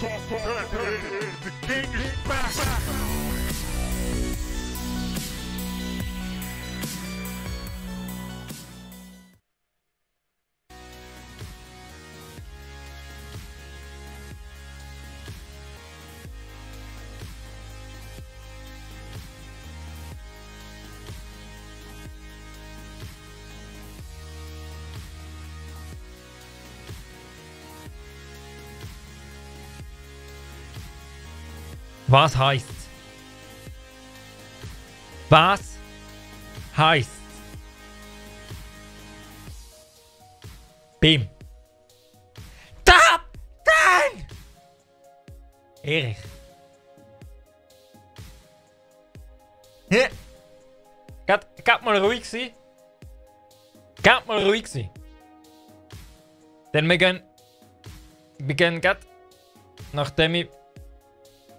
The king is back. Was heißt? Was heißt? Bim. Top 10! Erich. Ja. Geht mal ruhig sein. Geht mal ruhig sein. Denn wir gehen gerade, nachdem ich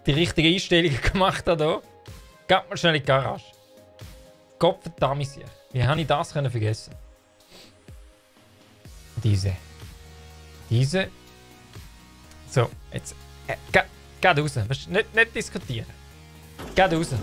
die richtige Einstellung gemacht habe, geht mal schnell in die Garage. Gottverdammt, wie habe ich das vergessen? Diese. So, jetzt. Geht raus. Nicht diskutieren. Geht raus.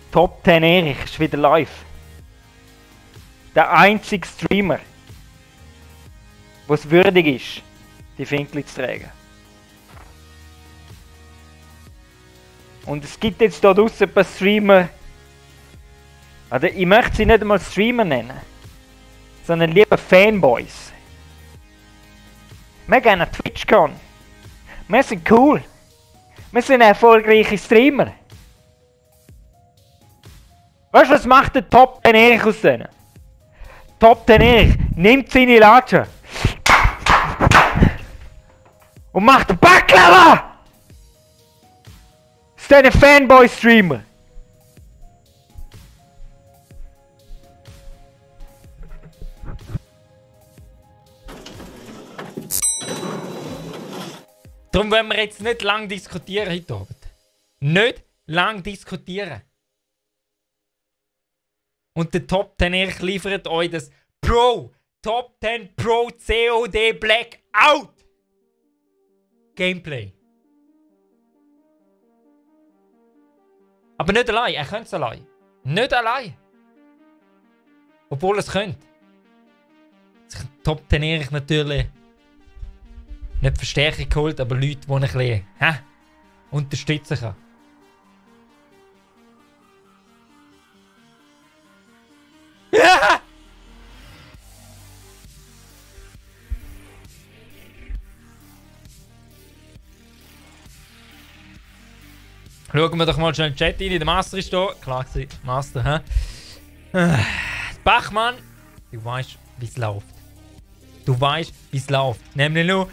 Top 10 Erich ist wieder live. Der einzige Streamer, der es würdig ist, die Finkli zu tragen. Und es gibt jetzt da draussen ein paar Streamer, also ich möchte sie nicht einmal Streamer nennen, sondern lieber Fanboys. Wir gehen an TwitchCon. Wir sind cool. Wir sind erfolgreiche Streamer. Weißt du, was macht der Top 10 Erich aus denen? Top 10 Erich nimmt seine Latsche und macht den Baklava! Das ist ein Fanboy-Streamer. Darum wollen wir jetzt nicht lang diskutieren heute Abend. Nicht lang diskutieren. Und der Top 10 Erich liefert euch das Top 10 Pro COD Blackout Gameplay. Aber nicht allein, er könnte es allein. Nicht allein. Obwohl er es könnte. Sich Top 10 Erich natürlich nicht Verstärkung geholt, aber Leute, die ein bisschen unterstützen kann. Ja! Schauen wir doch mal schnell in den Chat rein. Der Master ist da. Klar gewesen. Master, hä? Bachmann, du weißt, wie es läuft. Du weißt, wie es läuft. Nämlich nur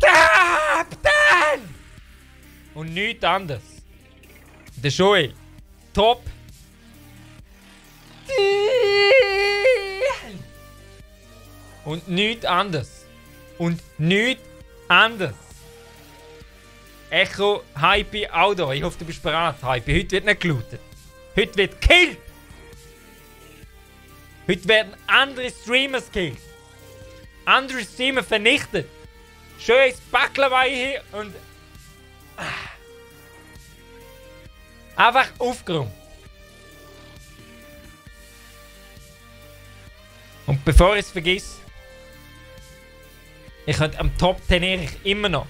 Captain! Und nichts anderes. Der Joel. Top. Und nichts anderes. Und nichts anderes. Echo, Hype, auch da. Ich hoffe, du bist bereit, Hype. Heute wird nicht gelootet. Heute wird gekillt. Heute werden andere Streamers gekillt. Andere Streamer vernichtet. Schönes Baklava hier und... Einfach aufgeräumt. Und bevor ich es vergesse, ich könnte am Top 10 Erich immer noch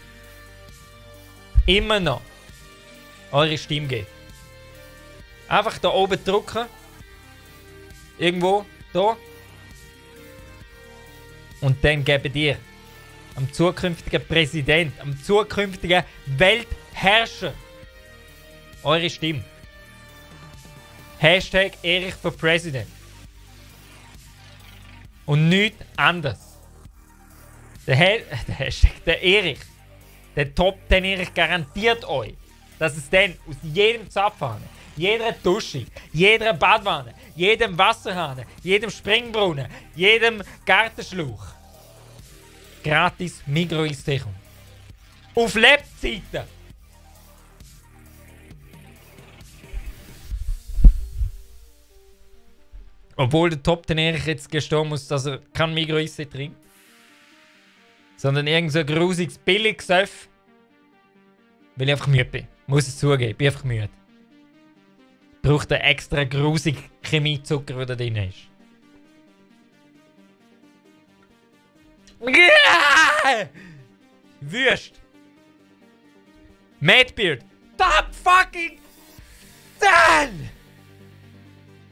eure Stimme geben. Einfach da oben drücken. Irgendwo, da. Und dann geben dir am zukünftigen Präsident, am zukünftigen Weltherrscher eure Stimme. Hashtag Erich for President. Und nichts anderes. Der Hashtag, der Erich, der Top 10 Erich garantiert euch dass es dann aus jedem Zapfhahn, jeder Dusche, jeder Badwanne, jedem Wasserhahn, jedem Springbrunnen, jedem Gartenschlauch gratis Migros-Eistee kommt. Auf Lebzeiten! Obwohl der Top Ten Erich jetzt gestehen muss, dass er kein Migros-Eistee trinkt. Sondern irgend so ein grusiges Billigsöff. Weil ich einfach müde bin. Muss es zugeben, ich bin einfach müde. Braucht einen extra grusigen Chemiezucker, der da drin ist. Wüst! Madbeard! Top fucking 10!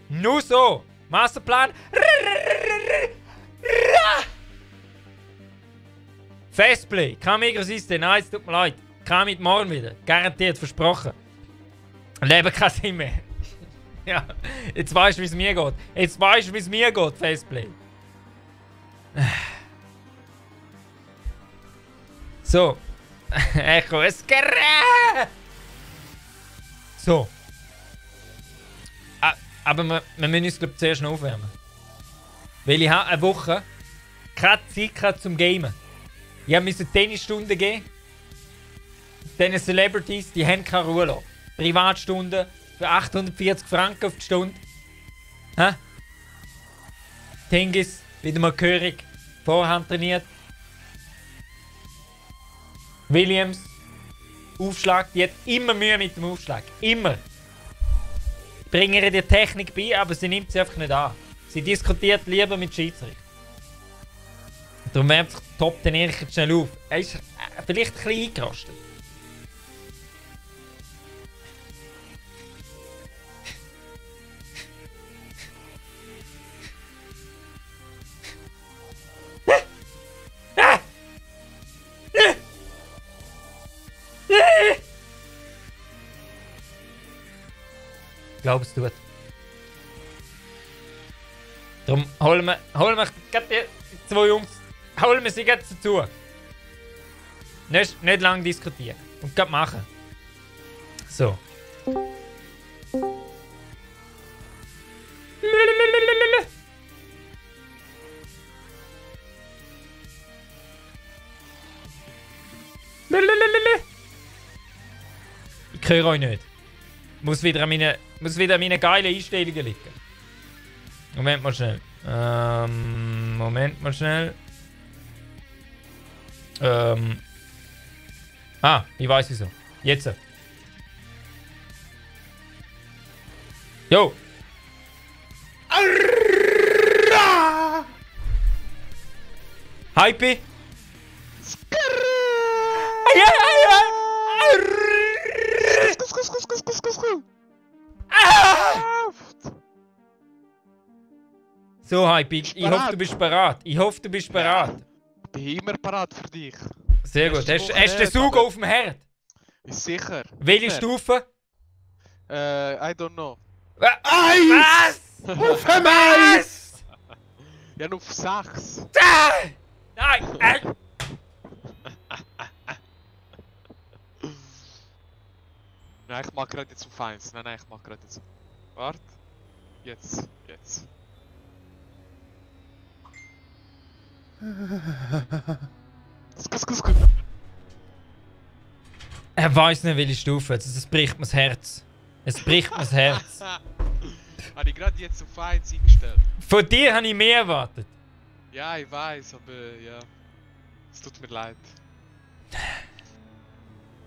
Nur so! Masterplan! Festplay! Kein Migros-Eistee, nein, es tut mir leid. Kam mit morgen wieder. Garantiert, versprochen. Leben kein Sinn mehr. Ja, jetzt weißt du, wie es mir geht. Jetzt weißt du, wie es mir geht, Festplay. So. Echo, es gerät! So. Aber wir müssen uns, glaube ich, zuerst noch aufwärmen. Weil ich habe eine Woche keine Zeit gehabt zum Gamen. Ich musste Tennisstunden geben. Diese Celebrities, die haben keine Ruhe lassen. Privatstunden für 840 Franken auf die Stunde. Hä? Tingis, wieder mal Körig, Vorhand trainiert. Williams, Aufschlag, die hat immer Mühe mit dem Aufschlag. Immer. Bringen ihr die Technik bei, aber sie nimmt sie einfach nicht an. Sie diskutiert lieber mit Schiedsrichter. Darum wärmt sich Top den Erich schnell auf. Er ist vielleicht ein bisschen eingerostet. Ich glaube, es tut. Darum holen wir gerade die zwei Jungs, holen wir sie gerade dazu. Nicht lange diskutieren. Und gerade machen. So. Ich höre euch nicht. Muss wieder an meinen geilen Einstellungen liegen. Moment mal schnell. Moment mal schnell. Ich weiß wieso. Jetzt. Jo! Hype! So, Hype, ich hoffe, du bist bereit. Ich bin immer parat für dich. Sehr gut. Hast du den Sug auf dem Herd? Ist sicher. Welche Stufe? I don't know. Was? Auf was? Ja, nur auf 6. Nein! Nein, ich mach gerade jetzt auf 1. Nein, ich mach gerade jetzt. Warte. Jetzt. Er weiß nicht, welche Stufe. Es bricht mir das Herz. Habe ich gerade jetzt auf 1 eingestellt. Von dir habe ich mehr erwartet. Ja, ich weiß, aber ja. Es tut mir leid.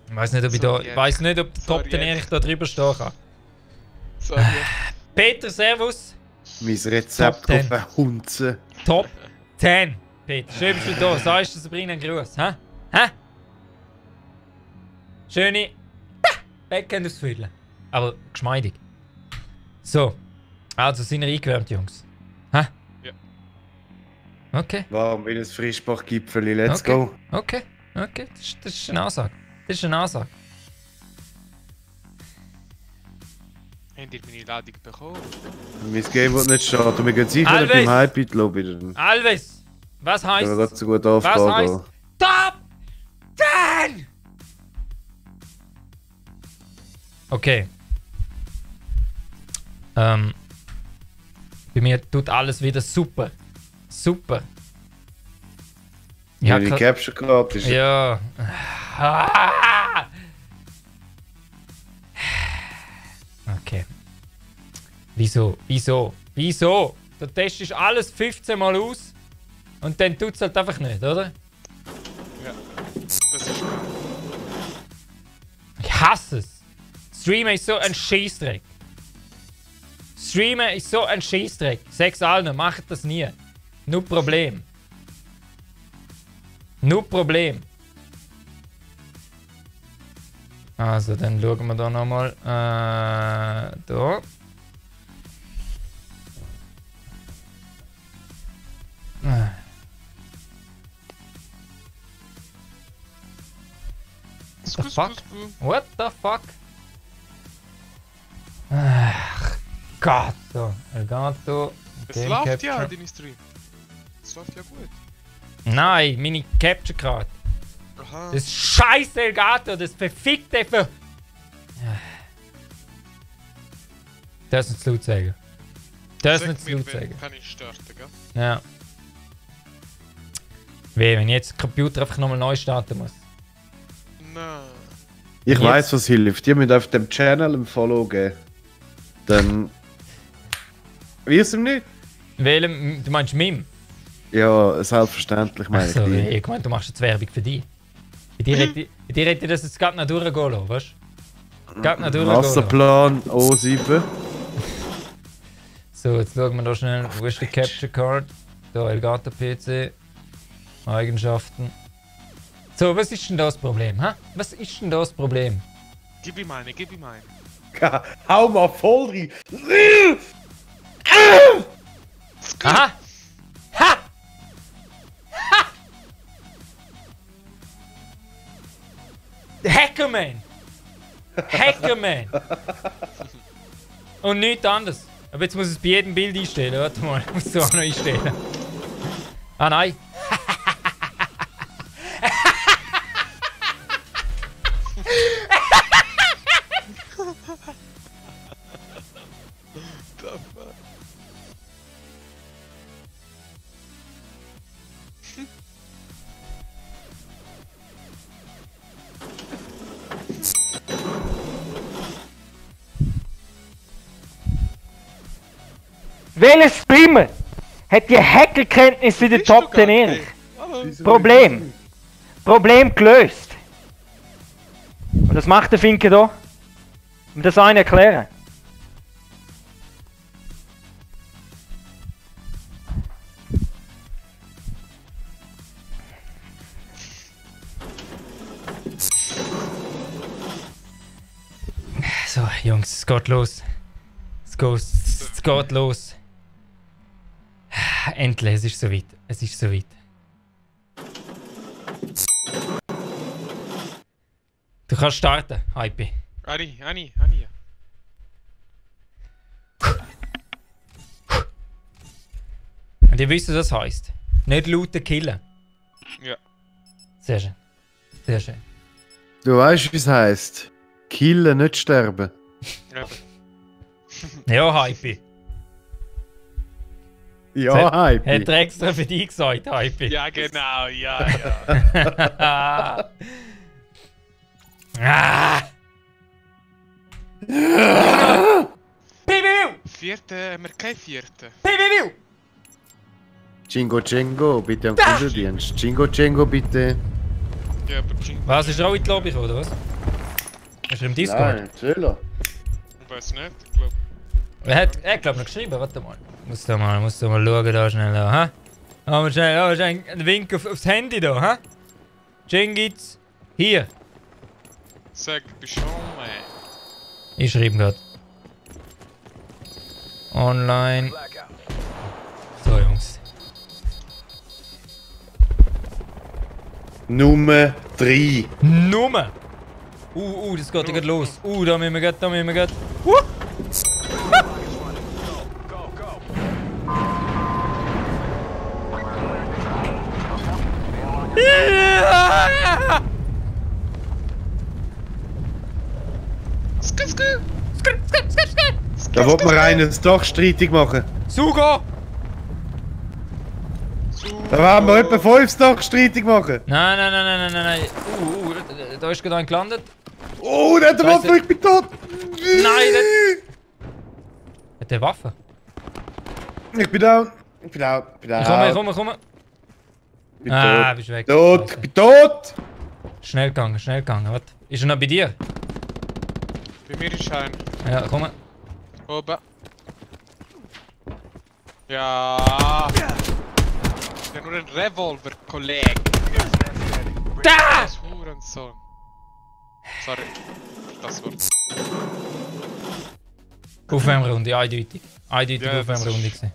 Ich weiß nicht, ob der Top den Erich da drüber stehen kann. Sorry. Peter, servus. Mein Rezept Top 10. auf einen Hunzen. Top 10. Peter, schön bist du da. Sagst du Sabrina einen Gruß? Hä? Schöne Backhand ausfüllen. Aber geschmeidig. So. Also sind wir eingewärmt, Jungs. Hä? Ja. Okay. Warm wie ein Frischbach-Gipfeli. Let's go. Okay. Das ist eine Ansage. Habt ihr meine Ladung bekommen? Mein Game wird nicht starten. Wir gehen sicher Alves! beim Hype-Lobby. Dann Alves, was können heißt wir gerade so gut aufbauen. heißt Top 10? Okay. Bei mir tut alles wieder super. Super. Ja, die Capture Card ist... Ja. Okay. Wieso? Du testest alles 15 Mal aus und dann tut es halt einfach nicht, oder? Ja. Das ist geil. Ich hasse es. Streamen ist so ein Scheissdreck. Streamen ist so ein Scheissdreck. Sag's allen, macht das nie. Nur Problem. Nur Problem. Also, dann schauen wir da nochmal. Da. The fuck? What the fuck? Ach Gott, so. Elgato. Es läuft ja, deine Stream. Es läuft ja gut. Nein, meine Capture Card. Aha. Das scheiß Elgato, das verfickte Du hast nicht zu laut sagen. Du hast nicht zu laut sagen. Kann ich starten, gell? Ja. Weh, wenn ich jetzt den Computer einfach nochmal neu starten muss. Nein. Ich weiß, was hilft. Ihr müsst auf dem Channel ein Follow geben. Dann... Wie ist es nicht? Welchem? Du meinst Mim? Ja, selbstverständlich meine Achso, ich. ich meine, du machst jetzt Werbung für dich. Bei dir hätte das jetzt gerade noch durchgehen lassen, weißt du? Gerade noch durchgehen lassen. Masterplan O7. So, jetzt schauen wir da schnell. Wo ist die Capture Card? Da, Elgato PC. Eigenschaften. So, was ist denn das Problem, hä? Was ist denn das Problem? Gib ihm eine, gib ihm eine. Hau mal voll rein! Aha! Ha! Ha! Hackerman! Hackerman! Und nichts anderes. Aber jetzt muss ich es bei jedem Bild einstellen. Warte mal, ich muss es auch noch einstellen. Ah nein! Welcher Streamer hat die Hackerkenntnis in der Top 10 ähnlich? Problem. Problem gelöst. Und das macht der Finke da. Um das einen erklären. So, Jungs, es geht los. Es geht los. Endlich, es ist soweit. Es ist soweit. Du kannst starten, Hype. Ani. Und ihr wisst, was das heisst. Nicht looten, killen. Ja. Sehr schön. Sehr schön. Du weißt, wie es heisst. Killen, nicht sterben. Ja, Hype. Ja, Hype. Hat er extra für dich gesagt, Hype. Ja, genau, ja. Ah! Piu! Vierte, haben wir keinen vierten. Piu! Jingo, bitte am Kundendienst. Jingo, bitte. Ja, aber Jingo. Was, ist er auch in die Lobby gekommen, oder was? Ist er im Discord? Nein, Schüler. Ich weiß nicht, ich glaube. Er hat glaub noch geschrieben, warte mal. Muss da mal schauen, da schnell da, ha? Aber schnell, einen Wink aufs Handy da, ha? Jingitz, hier. Sag Bescheid. Ich schreibe gerade. Online. So, Jungs. Nummer 3. Nummer! Das geht gerade los. Da müssen wir gerade. Skr. Da wollte man eines doch streitig machen. Sugo! Da werden wir etwa 5 doch streitig machen. Nein. Da ist gerade ein gelandet. Oh, der hat eine Waffe, ich bin tot! Nein, der... Hat der Waffe? Ich bin down. Ich bin Komm. Bin tot. Bist weg. Tot, ich bin tot! Schnell gegangen. Was? Ist er noch bei dir? Bei mir ist einer. Ja, komm. Oben. Ja. Ich hab nur einen Revolver, Kollege. Da! Das Hurensohn. Sorry. Das Wort. Aufwärmrunde, eindeutig. Eindeutig Ja, Aufwärmrunde gewesen.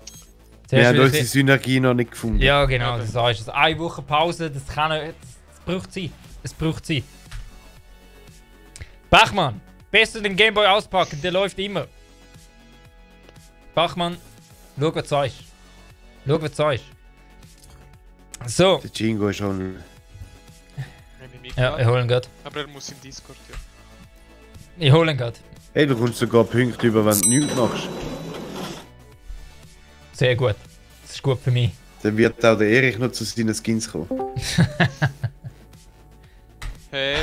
Wir haben wieder unsere Synergie noch nicht gefunden. Ja, genau, das heißt es. Eine Woche Pause, das kann nicht. Das braucht Zeit. Es braucht Zeit. Bachmann, besser den Gameboy auspacken, der läuft immer. Bachmann, schau, was du sagst. So. Der Jingo ist schon. Ja, ich hole ihn grad. Aber er muss im Discord, ja. Ich hole ihn grad. Hey, du kommst sogar Punkte über, wenn du nichts machst. Sehr gut. Das ist gut für mich. Dann wird auch der Erich noch zu seinen Skins kommen. Hey,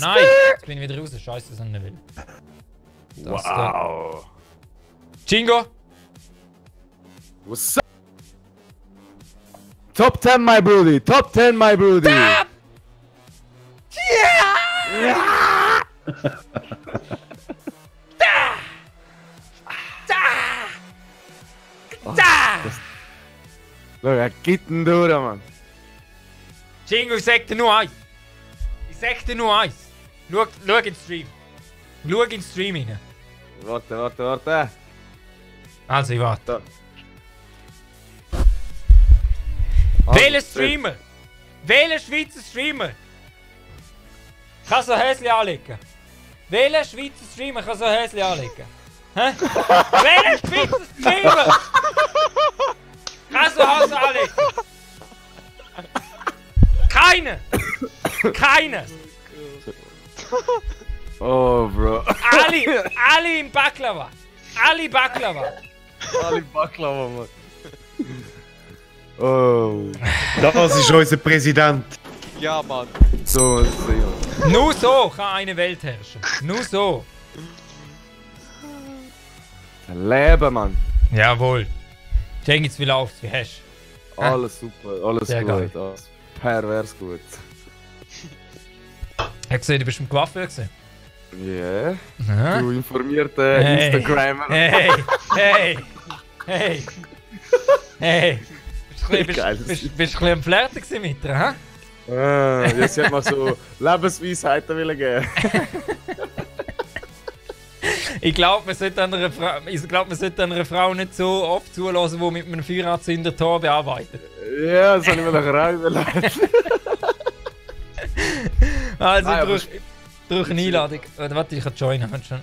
Nein, jetzt bin ich wieder raus. Scheiße, das nicht will. Wow. Jingo! What's up? Top 10, my broody. Top 10, my broody. Schau, er geht ihn durch, Mann. Jingo, ich sag dir nur eins. Schau in den Stream. Schau in den Stream rein. Warte. Also, ich warte. Da. Welcher Streamer? Welcher Schweizer Streamer kann so ein Häschen anlegen? Welcher Schweizer Streamer kann so ein Häschen anlegen? Hä? Welcher Schweizer Streamer kann so ein Häschen anlegen? Keiner! Oh, Bro. Alle im Baklava! Ali Baklava, Mann. Oh. Das ist unser Präsident. Ja, Mann. So muss es sein. Nur so kann eine Welt herrschen. Nur so. Leben, Mann. Jawohl. Cengiz, wie läuft's? Wie hast du? Alles super, alles Sehr geil. gut. Alles pervers gut. Ich hab gesehen, du bist im Coiffeur gewesen. Yeah. Ja. Du informierter Instagrammer. Hey! Bist du ein Geil. bisschen am Flirten gewesen mit ihr, hä? Jetzt hat man so Lebensweisheiten geben. Ich glaube, man sollte einer Frau nicht so oft zulassen, die mit einem Feueranzünder Tor bearbeitet. Ja, das habe ich mir nachher auch überlegt. Also, Nein, ich brauche eine Einladung. Oder warte, ich kann joinen. Schon.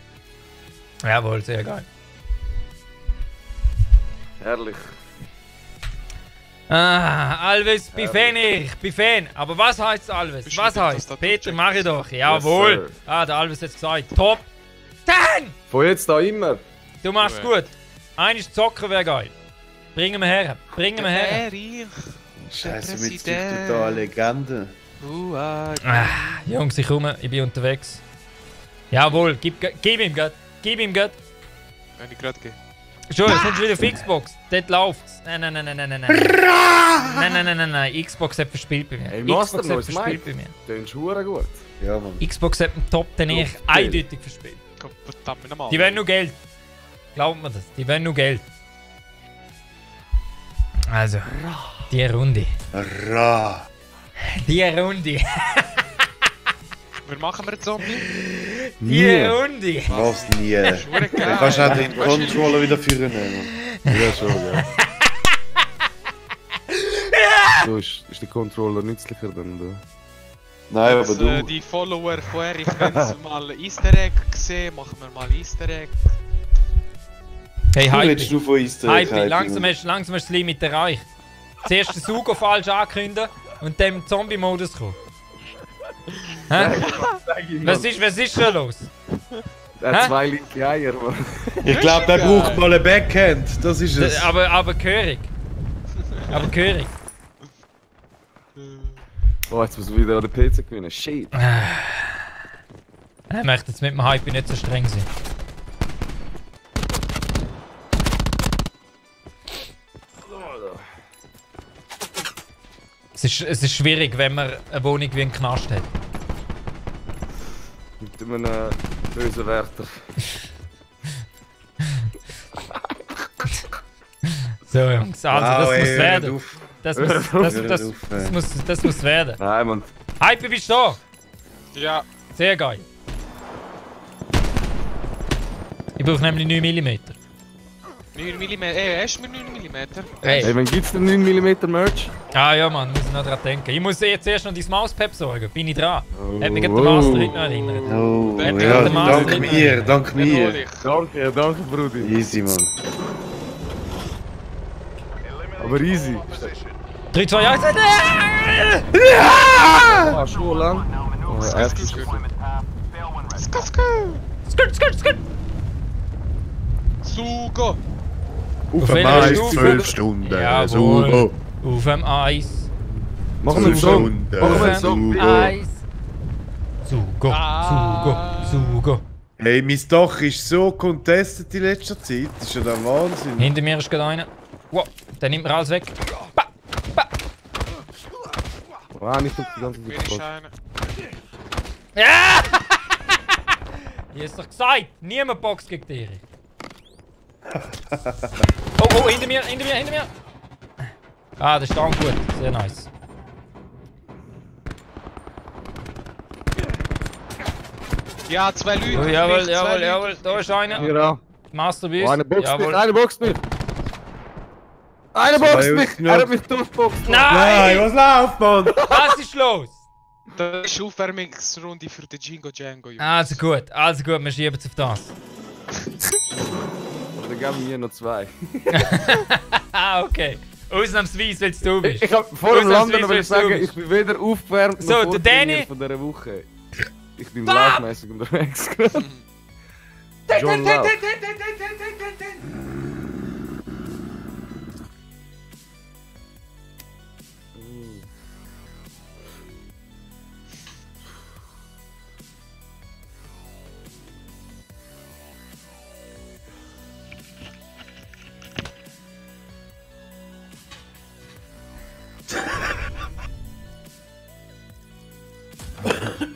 Jawohl, sehr geil. Herrlich. Alves, bin Fan. Aber was heißt Alves? Was heißt? Peter, mach ich doch. Jawohl. Yes, Der Alves hat es gesagt. Top 10! Von jetzt da immer. Du machst gut. Eines zocken wäre geil. Bringen wir her. Scheiße, mit der totalen Legende. Jungs, ich komme. Ich bin unterwegs. Jawohl, gib ihm grad. Wenn ich gerade gehe. Schon, jetzt kommst du wieder auf Xbox. Dort läuft's. Nein. Nein. Xbox hat verspielt bei mir. Hey, Xbox Master, hat verspielt bei mir. Tönt hure gut. Ja, Mann. Xbox hat den Top den ich eindeutig verspielt. Verdammt nochmal. Die wollen nur Geld. Glaubt mir das. Die wollen nur Geld. Also, die Runde. Ra. Die Runde. Wir machen wir Zombie? Die Runde. Was nie. Dann Dann kannst du auch den Controller wieder führen nehmen. Ja, schon, ja. So ist der Controller nützlicher denn du. Nein, aber du. Die Follower von Erich, wenn sie mal Easter Egg gesehen, machen wir mal Easter Egg. Hey, Du Hype. willst du von Easter Egg Hype, langsam hast du das Limit erreicht. Zuerst den Sugo falsch ankündigen und dann im Zombie-Modus kommen. Hä? Sag ich, Was Mann. ist schon los? Der hat 2 linke Eier, Mann. Ich glaube, der braucht mal ein Backhand. Das ist es. Aber gehörig. Aber gehörig. Oh, jetzt muss er wieder an den PC gewinnen. Shit. Ich möchte jetzt mit dem Hype nicht so streng sein. Es ist schwierig, wenn man eine Wohnung wie einen Knast hat. Mit einem bösen Wärter. So Jungs, also das muss werden. Das muss werden. Nein, Mann. Hype, bist du da? Ja. Sehr geil. Ich brauche nämlich 9 mm. 9 mm. Hast du mir 9 mm? Hey, wann gibt's denn 9 mm Merch? Ah ja Mann, muss ich noch dran denken. Ich muss jetzt erst noch dein Mauspad besorgen. Bin ich dran? Hat mich gerade der Master nicht mehr erinnert. Oh, Wer ja, hat den Master dank nicht mir, dank mir. Danke, danke, Bruder. Easy, Mann. Aber easy. 3, 2, 1. Ah, schon lang. Oh, erstes Skrt. Sugo! Auf welcher dem Eis Stufe? 12 Stunden. Jawohl. Sugo. Auf dem Eis. Machen wir einen Song. Machen wir einen Auf Song. dem Eis. Sugo. Hey, mein Dach ist so contested in letzter Zeit. Das ist ja der Wahnsinn. Hinter mir ist gerade einer. Wow, der nimmt mir alles weg. Ba. Ah, nicht auf die ganze Mir Zeit. ist einer. Ja! Ich hab's doch gesagt, niemand boxt gegen dich. Oh, hinter mir. Ah, der stand gut, sehr nice. Ja, 2 Leute. Oh, jawohl, da ist einer. Hier auch. Master Oh, Beast. einer boxt mich, Jawohl. einer boxt mich. Einer boxt mich, Jungs. er hat mich durchboxt. Nein, was läuft, Mann? Was ist los? Das ist Aufwärmungsrunde für den Jingo Django, Jungs. Also gut, wir schieben es auf das. Dann geben wir noch 2. Ah, okay. Ausnahmsweise, weil es du bist. Ich hab vor dem Landen aber Ausnahmsweise, sagen, weil ich bin weder aufgewärmt So, noch der Danny- Vortrainer von dieser Woche. Ich bin laufmäßig unterwegs. John Lauf.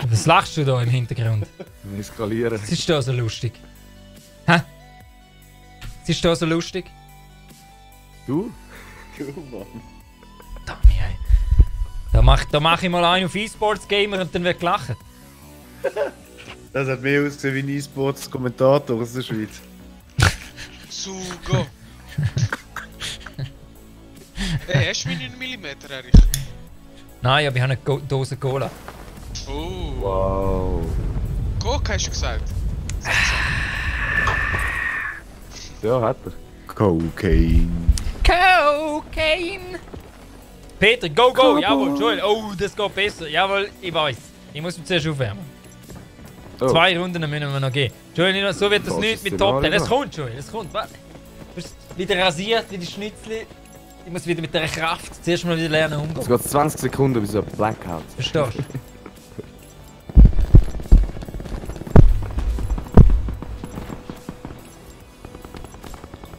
Was lachst du da im Hintergrund? Eskalieren. Was ist da so lustig? Hä? Was ist da so lustig? Du? Tommy, ey. Da mach ich mal einen auf E-Sports Gamer und dann wird gelacht. Das hat mehr ausgesehen wie ein E-Sports-Kommentator aus der Schweiz. Sugo! Hey, hast du mir 9 mm, Erich? Nein, aber ich habe eine Dose Cola. Oh. Wow. Coke hast du gesagt? Ja, hat er. Cocaine. Cocaine! Peter, go! Jawohl, Joel. Oh, das geht besser. Jawohl, ich weiß. Ich muss mich zuerst aufwärmen. Oh. 2 Runden müssen wir noch gehen. Joel, so wird das Was nicht ist mit denn Top 10. alles Es noch? kommt, Joel, es kommt. Warte. Du bist wieder rasiert wie die Schnitzli. Ich muss wieder mit dieser Kraft zuerst mal wieder lernen Es umgehen. geht 20 Sekunden bis ein Blackout. Verstehst du?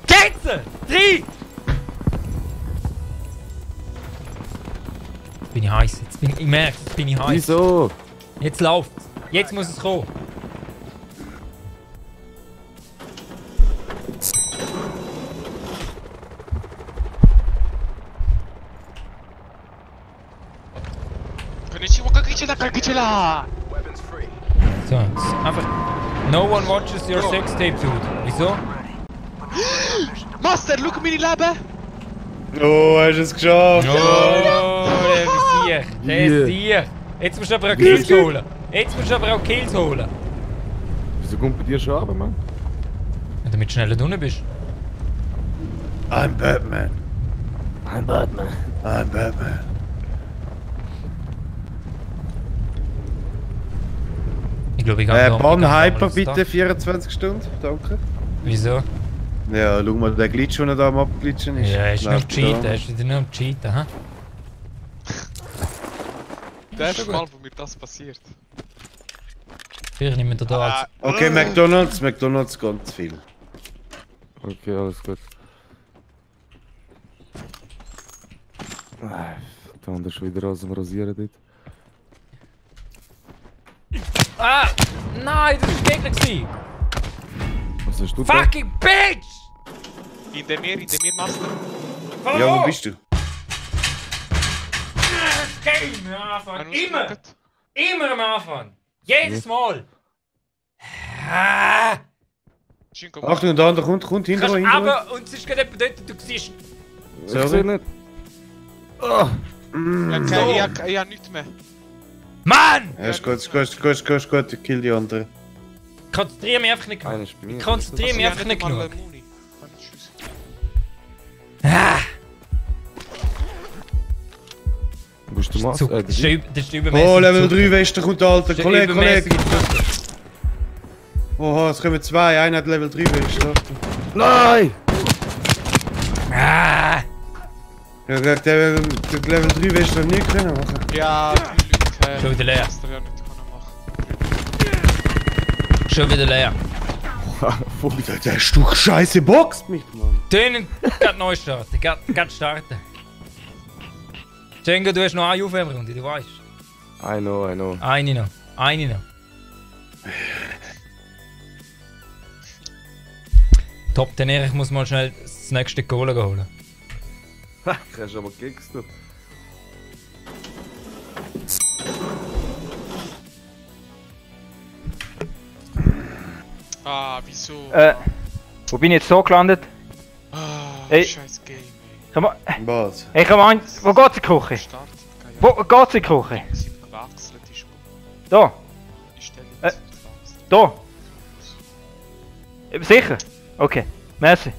Jetzt! 3! Jetzt bin ich heiß. Ich merke, jetzt bin ich heiß. Wieso? Jetzt läuft. Jetzt muss es kommen. Konnichiwa, Kakichila! So, jetzt einfach. No one watches your sex tape, dude. Wieso? Master, schau meine Leben! Oh, hast du es geschafft? Oh, der ist sicher. Der ist sicher. Jetzt musst du aber auch Kills holen. Wieso kommt bei dir schon runter, Mann? Wenn du mit schneller drinnen bist. I'm Batman. I'm Batman. I'm Batman. glaube, ich habe Bahn Hyper bitte 24 Stunden, danke. Wieso? Ja, schau mal, der Glitch, der da am Abglitschen ist. Ja, er ist nur am Läuft Cheaten, da. er ist wieder nur am Cheaten, hä? Das erste Mal, wo mir das passiert. Vielleicht nehmen wir da als... Okay, McDonalds ganz viel. Okay, alles gut. Da haben wir schon wieder aus dem Rasieren dort. Ah! Nein, das war ein Gegner gewesen! Was hast du da? Fucking Bitch! In dem Meer, Master. Ja, wo bist du? Game am Anfang! Wenn Immer! uns schaut, Immer am Anfang! Jedes Mal! Ah! schön Achtung, der andere kommt hinter Kannst uns. aber, und es ist gerade jemand dort, du siehst... Ich seh nicht. Ah! Okay, ich hab nichts mehr. Mann! Ja, ist gut, ich kill die andere. Ich konzentriere mich einfach nicht genug. Einer ist bei mir. Ich konzentriere mich einfach nicht genug. Muni. Kann ich schiessen. Ah! Wo ist der Master? So, das ist übermäßig. Oh, Level zu- 3 Weste kommt der alte. das ist Kollege. übermäßig zu- Oha, es kommen zwei, einer hat Level 3 Weste. Achtung. Nein! Ah! Ja, der Level 3 Weste noch nie können machen. Ja, die Leute Schon wieder leer. das ja nicht machen. Schon wieder leer. Der Stück Scheiße boxt mich, Mann. Tönen, gerade neu starten. Gerade starten. Django, du hast noch eine Aufwärmrunde, du weißt. I know. Eine noch. Top, dann ich muss mal schnell das nächste Kohle holen. Du hast aber Gigs, du. Ah, wieso? Wo bin ich jetzt so gelandet? Ah, Ey. scheiß Game, ey. Komm mal. Was? Hey, komm an. Wo geht's in die Küche? Startet, keine Wo geht's in die Küche? Sie gewechselt, ist gut. Da. Ich stelle Äh. jetzt gewechselt. Da. Sicher? Okay. Merci.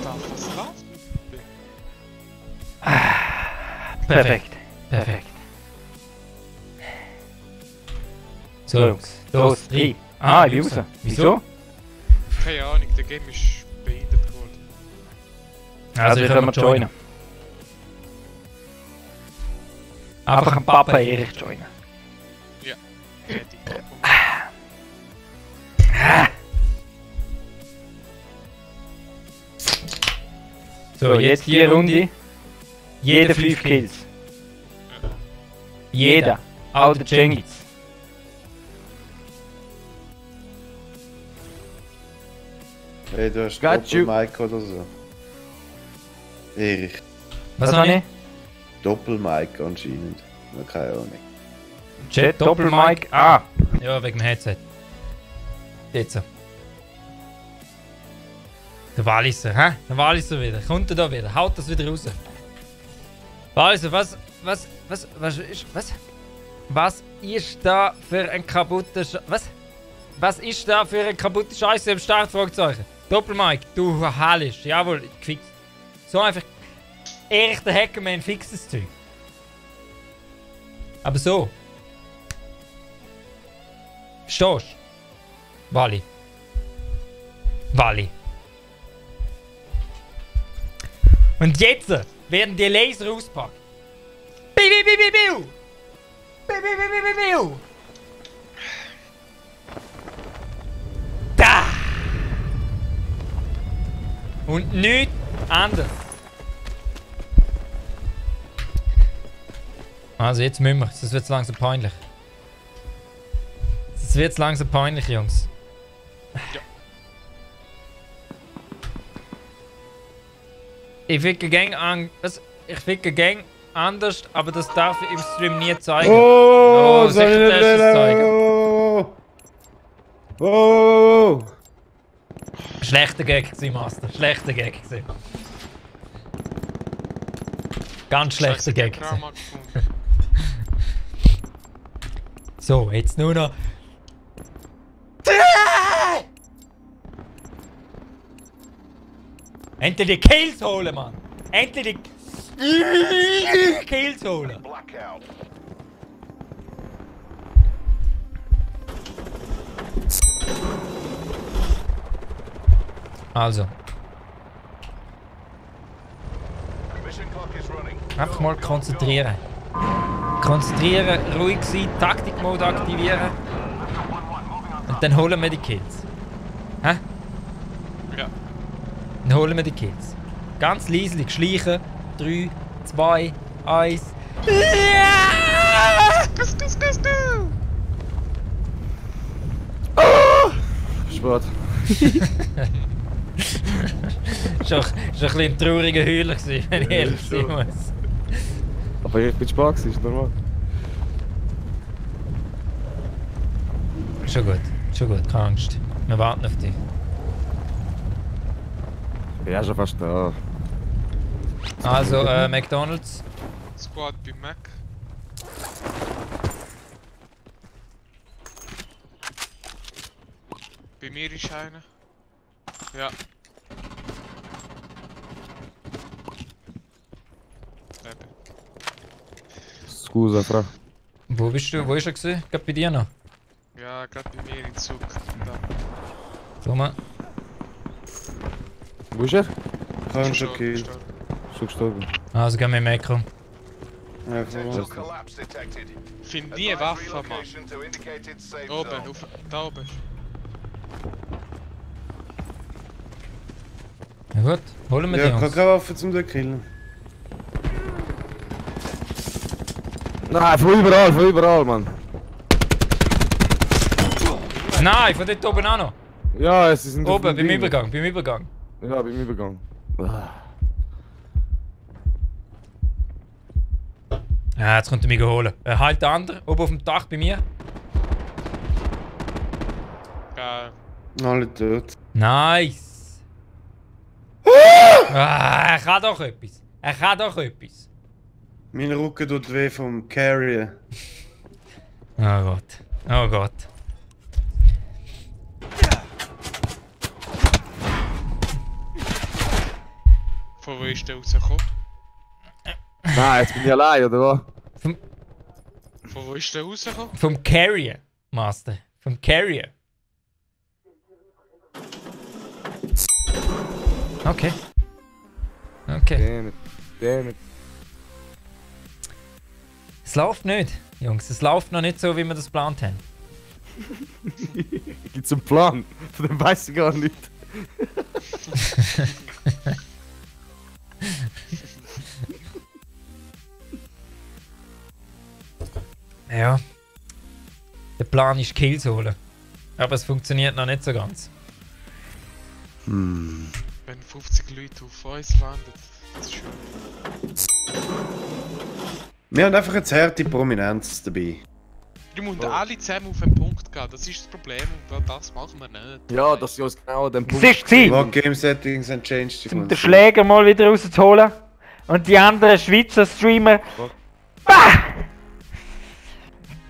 Was läuft? Perfekt. So, los, drei. Ah, ich bin raus. Wieso? Keine Ahnung, der Game ist behindert geworden. Also, ich kann mal joinen. Einfach einen Papa Erich joinen. Fertig. So, jetzt die Runde. Jeder 5 Kills. Jeder. Auch der Cengiz. Hey, du hast Got you. Doppel-Mic oder so. Erich. Was habe ich? Doppel-Mic anscheinend. Na, keine Ahnung. Chat, Doppelmic. Ah. Ja, wegen dem Headset. Jetzt. Der Walliser, hä? Der Walliser wieder. Kommt er da wieder? Haut das wieder raus. Walliser, was ist da für ein kaputter Was ist da für ein kaputter Scheiße im Start? Fragezeichen. Doppelmic, du Hallisch. Jawohl, gefixt. So einfach. Erich der Hackerman fixt das Zeug. Aber so. Verstehst du? Wally. Und jetzt werden die Laser auspackt. Biu, biu, biu, biu, biu. Biu, biu, biu, biu, biu, biu. Da! Und nichts anderes. Also jetzt müssen wir. Das wird langsam peinlich. Das wird langsam peinlich, Jungs. Ja. Ich ficke Gang an. Ich ficke Gang anders, aber das darf ich im Stream nie zeigen. Oh, sicher soll ich nicht darfst du es zeigen. Oh. Schlechter Gag gewesen, Master. Schlechter Gag gewesen. Ganz schlechter Gag gewesen. Trauma gefunden. So, jetzt nur noch. Endlich die Kills holen, Mann! Endlich die Kills holen! Also. Einfach mal konzentrieren. Konzentrieren, ruhig sein, Taktikmode aktivieren. Und dann holen wir die Kills. Hä? Ja. Dann holen wir die Kills. Ganz leislich schleichen. 3, 2, 1. Sport. Schon ein bisschen ein trauriger Heuler gewesen, wenn ich ehrlich sein muss. Aber ich bin Spaß, ist normal. Schon gut, keine Angst. Wir warten auf dich. Ja, schon fast da. Also, McDonald's. Squad bei Mac. Bei mir ist einer. Ja. Eben. Scusa, Frau. Wo bist du? Wo ist er gewesen? Gerade bei dir noch? Ja, gerade bei mir im Zug. Da. Schau mal. Wo ist er? Kann schon gehen. Gestorben. Schon gestorben. Also gehen wir im Macro. Find nie Waffe, Mann. Oben, da oben. Ja gut, holen wir die Ja, uns. keine Waffe zum den killen. Nein, von überall, Mann. Nein, von dort oben auch noch. Ja, es sind Oben, beim Übergang. Ja, beim Übergang. Ja, jetzt kommt er mich holen. Halt der andere, oben auf dem Dach bei mir. Ja, Alle tot. Nice. Er kann doch etwas. Mein Rücken tut weh vom Carrier. Oh Gott. von wo ist der rausgekommen? Nein, jetzt bin ich allein, oder was? Von wo ist der rausgekommen? Vom Carrier, Master. Vom Carrier. Okay. Damn it. Es läuft nicht, Jungs. Es läuft noch nicht so, wie wir das geplant haben. Gibt's einen Plan? Von dem weiß ich gar nicht. Ja. Der Plan ist Kills holen. Aber es funktioniert noch nicht so ganz. Hm. Wenn 50 Leute auf uns landen, das ist schön. Wir haben einfach eine zarte Prominenz dabei. Die müssen alle zusammen auf den Punkt gehen, das ist das Problem und das machen wir nicht. Ja, dass sie uns genau an dem Es Punkt... ist Zeit, What Game Settings and changed? um den Schläger mal wieder rauszuholen. Und die anderen Schweizer Streamer. Was? Bah!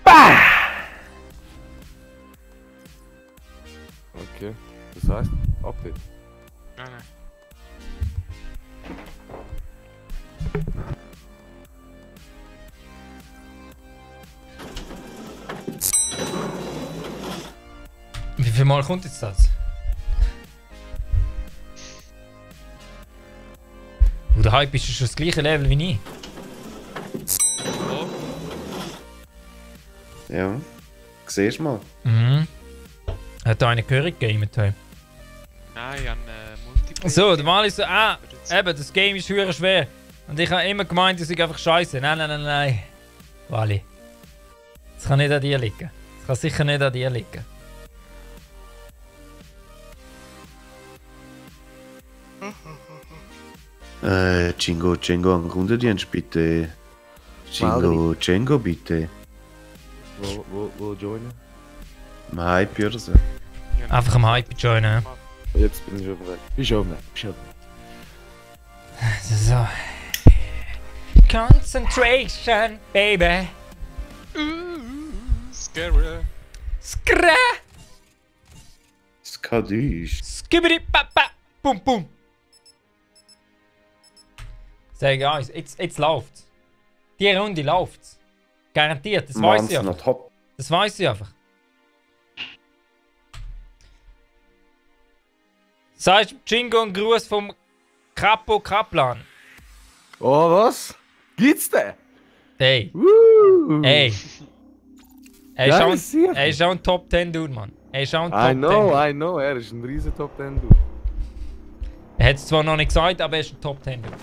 Bah! Okay, das heißt, Update. Nein. Wie viel Mal kommt jetzt das? Und der Hype ist schon das gleiche Level wie ich. Oh, Ja. Siehst du mal. Mhm. Hat da eine Gehörig gegamet? Hey? nein, ich habe Multiplayer. So, der Mal ist so, eben, das Game ist höher schwer. Und ich habe immer gemeint, das ist einfach scheiße. Nein. Wally. Das kann nicht an dir liegen. Das kann sicher nicht an dir liegen. Jingo, an Kundendienst bitte. Jingo, bitte. Wo joinen? Hype oder so. Einfach am Hype joinen. Jetzt bin ich schon weg. Bist schon weg. So. Concentration, baby. Scary. Skra! Skadüsch. Skibidi papa! Bum bum! Sag eins, jetzt läuft's. Die Runde läuft's. Garantiert, das weiß ich einfach. Top. Das weiß ich einfach. Sagst Jingo einen Gruß vom Capo Kaplan. Oh, was? Gibt's den? Hey, hey. Er ist schon ein Top 10 Dude, Mann. Er ist schon ein Top 10. I know, er ist ein riesen Top 10 Dude. Er hat es zwar noch nicht gesagt, aber er ist ein Top 10 Dude.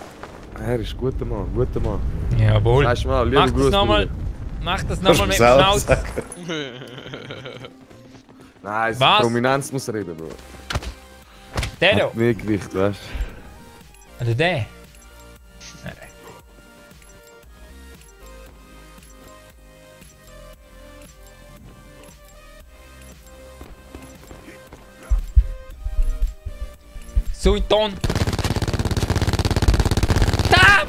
Er ist ein guter Mann. Jawohl. Weißt du mal, liebe Grüße. Mach das nochmal mit dem Schnauz. Nein, Was? Prominenz muss reden, Bro. Der da. Hat mehr Gewicht, weißt Oder der. Suiton! Da!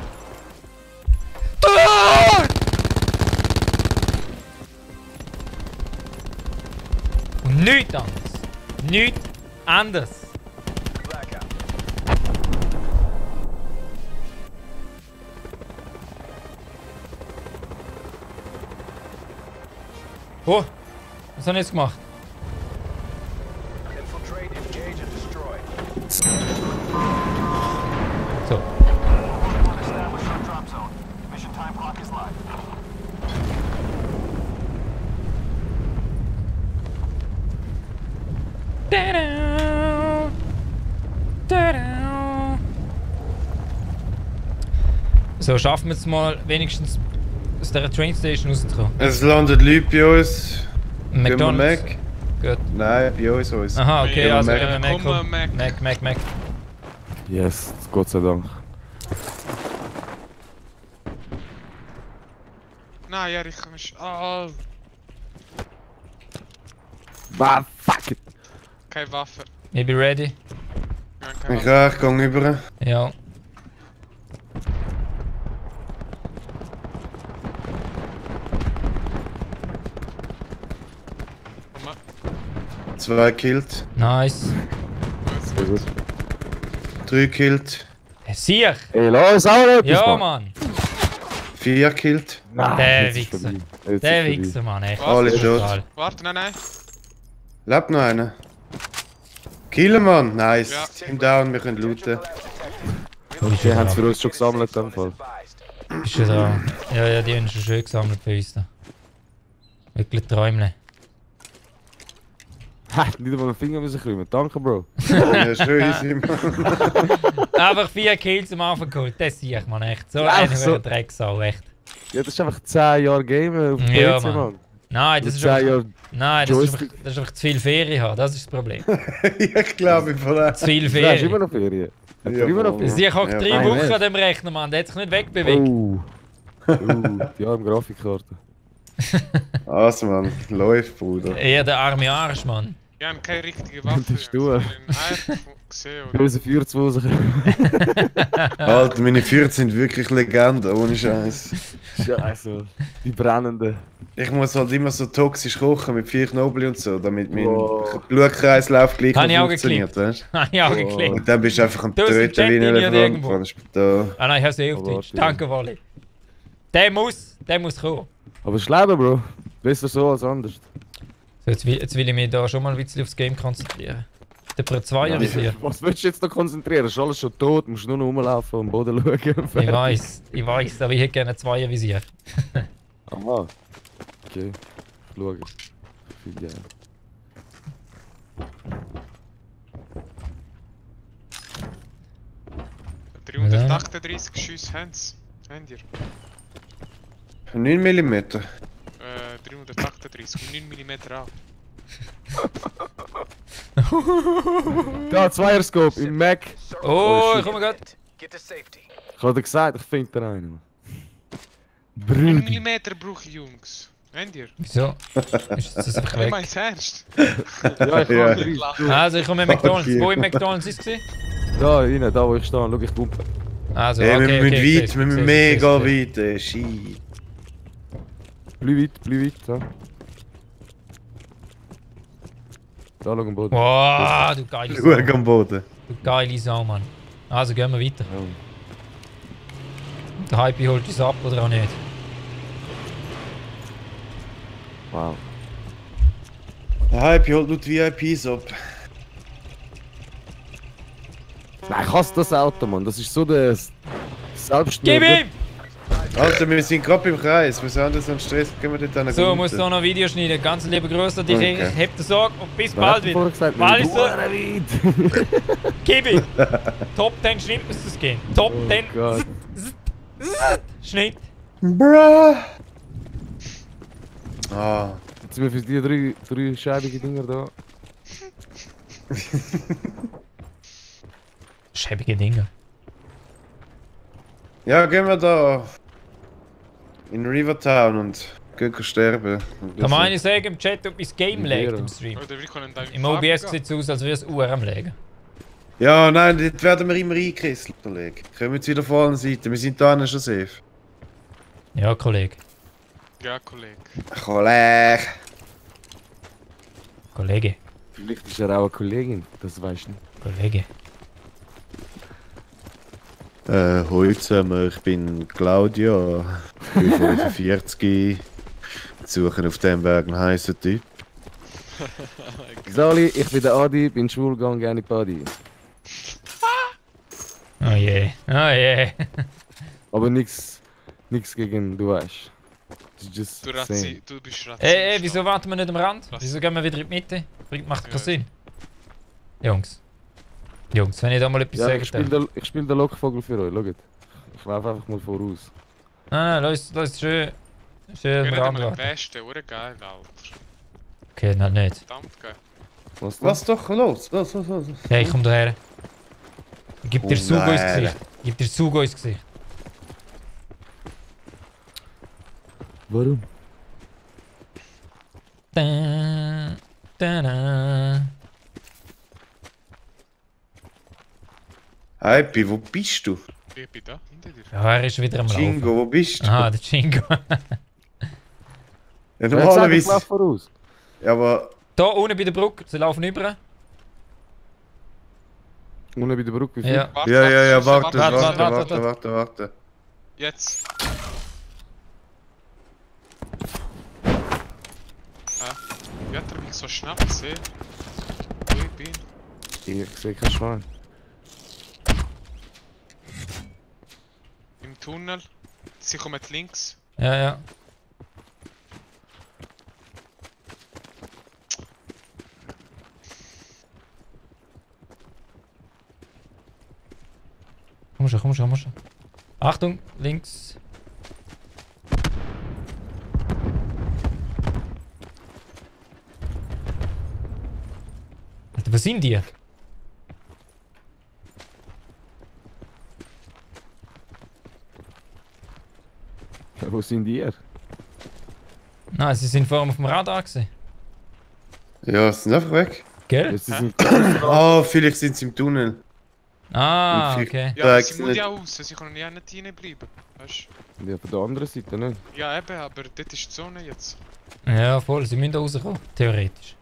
Und nichts anderes. Nichts anderes. Oh! Was habe ich jetzt gemacht? So. So, schaffen wir es mal wenigstens aus der Train Station rauszukommen. Es landet Leute bei uns. McDonald's. Mac? Gut. Nein, bei uns. Aha, okay, Ja, also Mac. wenn wir Mac kommen. Mac. Mac. du? Yes, Gott sei Dank. Nein, ja, ich kann nicht. Oh, Ah, fuck it! keine Waffe. Ich bin ready. Ja, keine Ich Waffe. gehe über. Ja. Komm mal. 2 killed. Nice. Sehr gut. 3 killed. Sicher! Ey, los, auch etwas, Ja, Mann! Mann! 4 killed. Nein, Der jetzt ist Wichser. vorbei. Jetzt ist Der vorbei. Wichser, Mann, echt. Alle tot. Brutal. Warte, nein. Lebt noch einer. Killen, Mann. Nice. Ja. Team down, wir können looten. Die haben es für uns schon gesammelt, in dem Fall. Bist du da? Ja, die haben schon schön gesammelt für uns da. Wirklich Träumle. Ha, nicht einmal den Finger müssen krümmen. Danke, Bro. Ja, schön easy, Mann. Einfach 4 Kills am Anfang geholt, das sehe ich, man, echt. So Ja, einer so. wäre Drecksau, echt. Ja, das ist einfach 10 Jahre Game auf dem Ja, PC, Mann. Mann. Nein, das ist 10 einfach, Jahre nein, das ist Joystick. einfach zu viel Ferien haben, das ist das Problem. Ich glaube, ich verlasse. Zu viel Du hast Ferien. immer noch Ferien. Hat Ja, immer noch voll. Ferien? Ich hocke Ja. 3 Nein, Wochen nicht. an dem Rechner, Mann, der hat sich nicht wegbewegt. Die arme Grafikkarte. Also, Mann. Läuft, Bruder. Eher der arme Arsch, Mann. Wir haben keine richtige Waffe. Das ist du. Ich habe einen gesehen, oder? Böse 4-2. Alter, meine 4 sind wirklich Legenden, ohne Scheiß. Scheiße. Die brennenden. Ich muss halt immer so toxisch kochen mit 4 Knobel und so, damit mein Wow. Blutkreislauf gleich Habe ich auch funktioniert, weißt Habe ich auch Oh. geklickt. Und dann bist du einfach am Du hast einen Töten wie ein Chat in dir Elefant irgendwo. vor dem Spital. Ah nein, ich habe sie auf Twitch. Danke, Wally. Der muss kommen. Aber es ist Leben, Bro. Besser so als anders. So, jetzt will ich mich da schon mal ein bisschen aufs Game konzentrieren. Der Pro 2 visier. Was willst du jetzt noch konzentrieren? Ist alles schon tot, musst nur noch rumlaufen und am Boden schauen. Ich weiß, aber ich hätte gerne 2 Visier. Aha. Okay. Ich schaue. Viel gerne. 338 Schüsse habt ihr. 9 mm. 338 und 9 mm auch. Da, Zweierscope im Mac. Oh, shit. ich komme gerade. Ich habe dir gesagt, ich finde den einen. 9 Brüder. mm brauche ich, Jungs. Habt ihr? Wieso? Ist das einfach Ich weg? mein's ernst. Ja, ich Ja. kann nicht. Also, ich komme mit McDonalds. Okay. Wo im McDonalds ist es? Da, rein, da wo ich stehe, schau ich pumpe. Also, Ey, okay, wir okay, müssen ich weit, seh's, wir müssen ich mega seh's. weit. Shit. Bleib weit, ja. Da, schau am Boden. Wow, du geile Schau Sau. am Boden. Du geile Sau, Mann. Also, gehen wir weiter. Ja. Und der Hype holt uns ab oder auch nicht. Wow. Der Hype holt nur die VIPs ab. Nein, ich hasse das Auto, Mann. Das ist so der Gib ihm! Alter, wir sind gerade im Kreis. Wir sind so einen Stress. Gehen wir dort an. So, muss noch ein Video schneiden. Ganz liebe Grüße an dich. Okay. Ich heb dir Sorge und bis bald wieder. Weil ich so. Gib ihm! Top 10 Schnitt muss das gehen. Top 10 Gott. Schnitt. Bruh. Ah. Jetzt sind wir für die drei scheibige Dinger da. Schäbige Dinge. Ja, gehen wir da in Rivertown und gehen sterben. Kann man eigentlich sagen im Chat, ob das Game laggt im Stream? Oder wir können da Im OBS sieht es aus, als würde es Uhr am legen. Ja, nein, dort werden wir immer eingekesselt, Kollege. Kommen wir jetzt wieder von allen Seiten. Wir sind da schon safe. Ja, Kollege. Ja, Kollege. Kollege. Kollege. Vielleicht ist er auch eine Kollegin, das weißt du nicht. Kollege. Hallo zusammen, ich bin Claudia. Ich bin 45. Suchen auf dem Weg einen heißen Typ. Sali, ich bin der Adi, bin schwul, gang gerne Party. Oh je. Oh je. Aber nix gegen, du weißt. Just Du, saying. du bist rassistisch. Ey, wieso warten wir nicht am Rand? Wieso gehen wir wieder in die Mitte? Macht keinen Sinn. Jungs. Jungs, wenn ich da mal etwas Ja, sagen ich spiel den Lockvogel für euch, schaut. Ich lauf einfach mal voraus. Lass schön Wir am reden Rand mal am warten. besten, oder geil, Alter. Okay, nein, nicht. Verdammt geil. Was denn? Was doch los? Los. Hey, komm daher. Gib dir Oh Zug ins nein. Gesicht. Gib dir Zug ins Gesicht. Warum? Da, da. Hype, wo bist du? Ich bin da, hinter dir. Ja, er ist wieder am Laufen. Jingo, wo bist du? Aha, der Jingo. Ja, Ich lauf normalerweise. voraus. Ja, aber. Da unten bei der Brücke, sie laufen über. Unten bei der Brücke, wie viel? Ja. Ja, warte, warte. Jetzt. Wie hat er mich so schnell gesehen? Wo ich bin? Ich sehe kein Schwein. Im Tunnel. Sie kommen links. Ja. Komm schon. Achtung, links. Alter, was sind die? Wo sind die? Nein, sie sind vor allem auf dem Radar gewesen. Ja, sie sind einfach weg. Gell? Jetzt sind Oh, vielleicht sind sie im Tunnel. Ah, Und okay. Ja, aber Weg sie muss nicht. ja raus, sie können ja nicht reinbleiben. Weißt ja, von der anderen Seite, ne? du? Ja, eben, aber dort ist die Zone jetzt. Ja, voll, sie müssen da rauskommen. Theoretisch.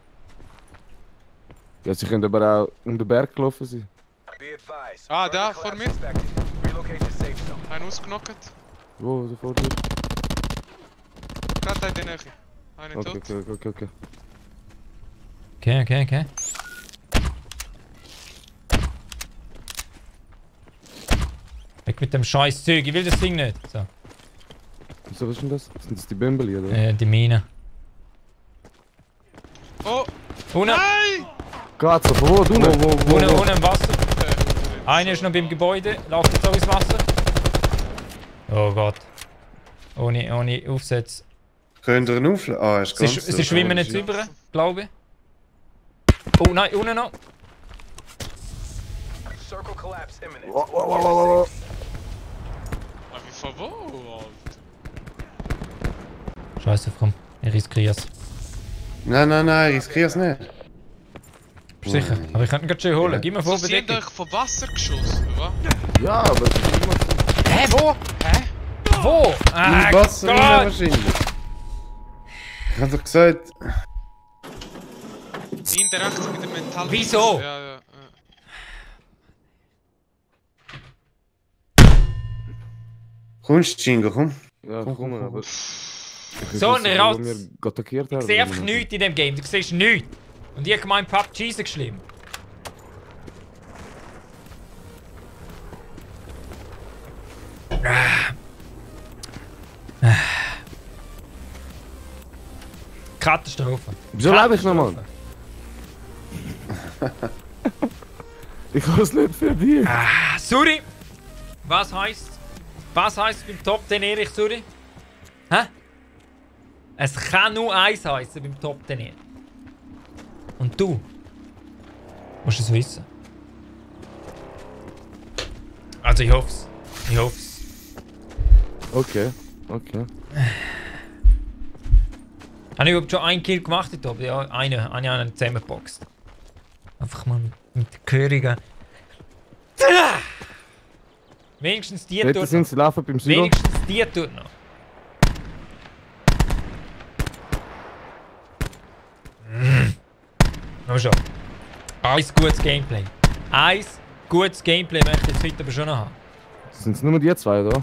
Ja, sie können aber auch um den Berg gelaufen sein. Ah, da, vor mir. Einen ausgenockt. Wo, da vor dir? Gerade in der Nähe. Einen tot. Okay. Okay. Weg mit dem scheiß Zeug, ich will das Ding nicht. So, Wieso, was ist denn das? Sind das die Bömbeli, oder? die Mine. Oh! Unten, Nein! Geht's so, wo? Du unten im Wasser. Einer ist noch beim Gebäude, läuft jetzt auch ins Wasser. Oh Gott. Ohne Aufsätze. Könnt ihr ihn aufladen? Ah, ist ganz Sie schwimmen jetzt über, glaube ich. Oh nein, unten noch. Ah, wie von wo? Alter? Scheiße, komm, ich riskiere es. Nein, ich riskiere es nicht. Bist du sicher? Aber ich kann ihn gerade schön holen. Gib mir So, vor, sie haben Bedeckung. euch vom Wasser geschossen, oder? Ja, aber es ist immer so. Hä, wo? Wo? Im Wasser rein Gott! wahrscheinlich. Ich hab doch gesagt. Hinter rechts mit dem Metall. Wieso? Ja. Kommst du, Jingo, komm. Ja, komm, aber... So ein Ratz. Wir attackiert Ich haben. sehe einfach nichts in dem Game. Du siehst nichts. Und ich meine, PUBG ist schlimm. Katastrophe. Wieso lebe ich noch, Mann? Ich habe es nicht verdient. Sorry. Was heisst beim Top 10 Erich, sorry? Hä? Es kann nur eins heißen beim Top 10. Und du musst es wissen. Also ich hoff's. Ich hoff's. Okay, okay. Habe ich überhaupt schon einen Kill gemacht in Top? Ja, einen zusammengeboxt. Einfach mal mit der gehörigen... Wenigstens die Dort tut sind noch. sie laufen beim Silo. Wenigstens die tut noch. Noch schon. Eins gutes Gameplay. Eins gutes Gameplay möchte ich jetzt heute aber schon noch haben. Sind es nur die zwei, oder?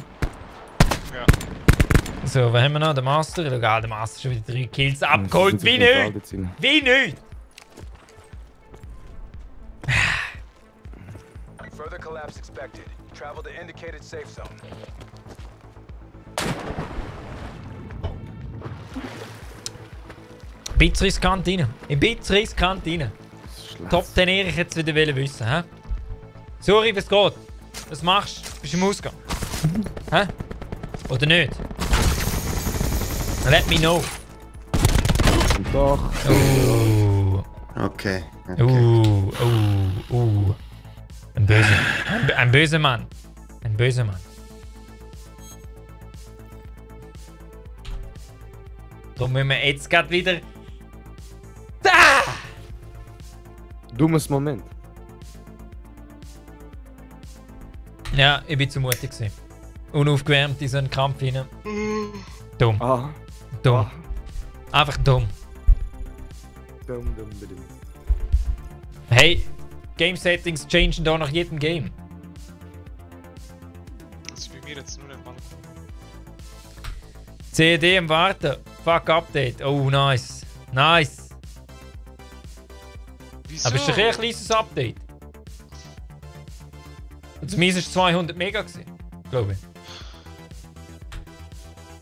So, was haben wir noch? Der Master. Egal, der Master schon wieder 3 Kills abgeholt. Wie nicht? Wie nicht? Further collapse expected. Travel to indicated safe zone. Ein bisschen riskant rein. Ein bisschen riskant rein. Top 10 Erich jetzt wieder wissen, hä? Sorry, was geht? Was machst du? Bist du im Ausgang? Hä? Oder nicht? Let me know. Und doch. Okay. Ein böser. Ein böser Mann. Ein böser Mann. Darum müssen wir jetzt gerade wieder... Dummes Moment. Ja, ich bin zu mutig gewesen. Unaufgewärmt in so einen Kampf hinein. Dumm. Ah. Dumm. Einfach dumm. Dumm. Hey, Game Settings changen da nach jedem Game. Das ist bei mir jetzt nur nicht mal. CD im Warten. Fuck Update. Oh, nice. Nice. Wieso? Aber ist doch eher ein kleines Update. Und das Mies war 200 Mega, glaube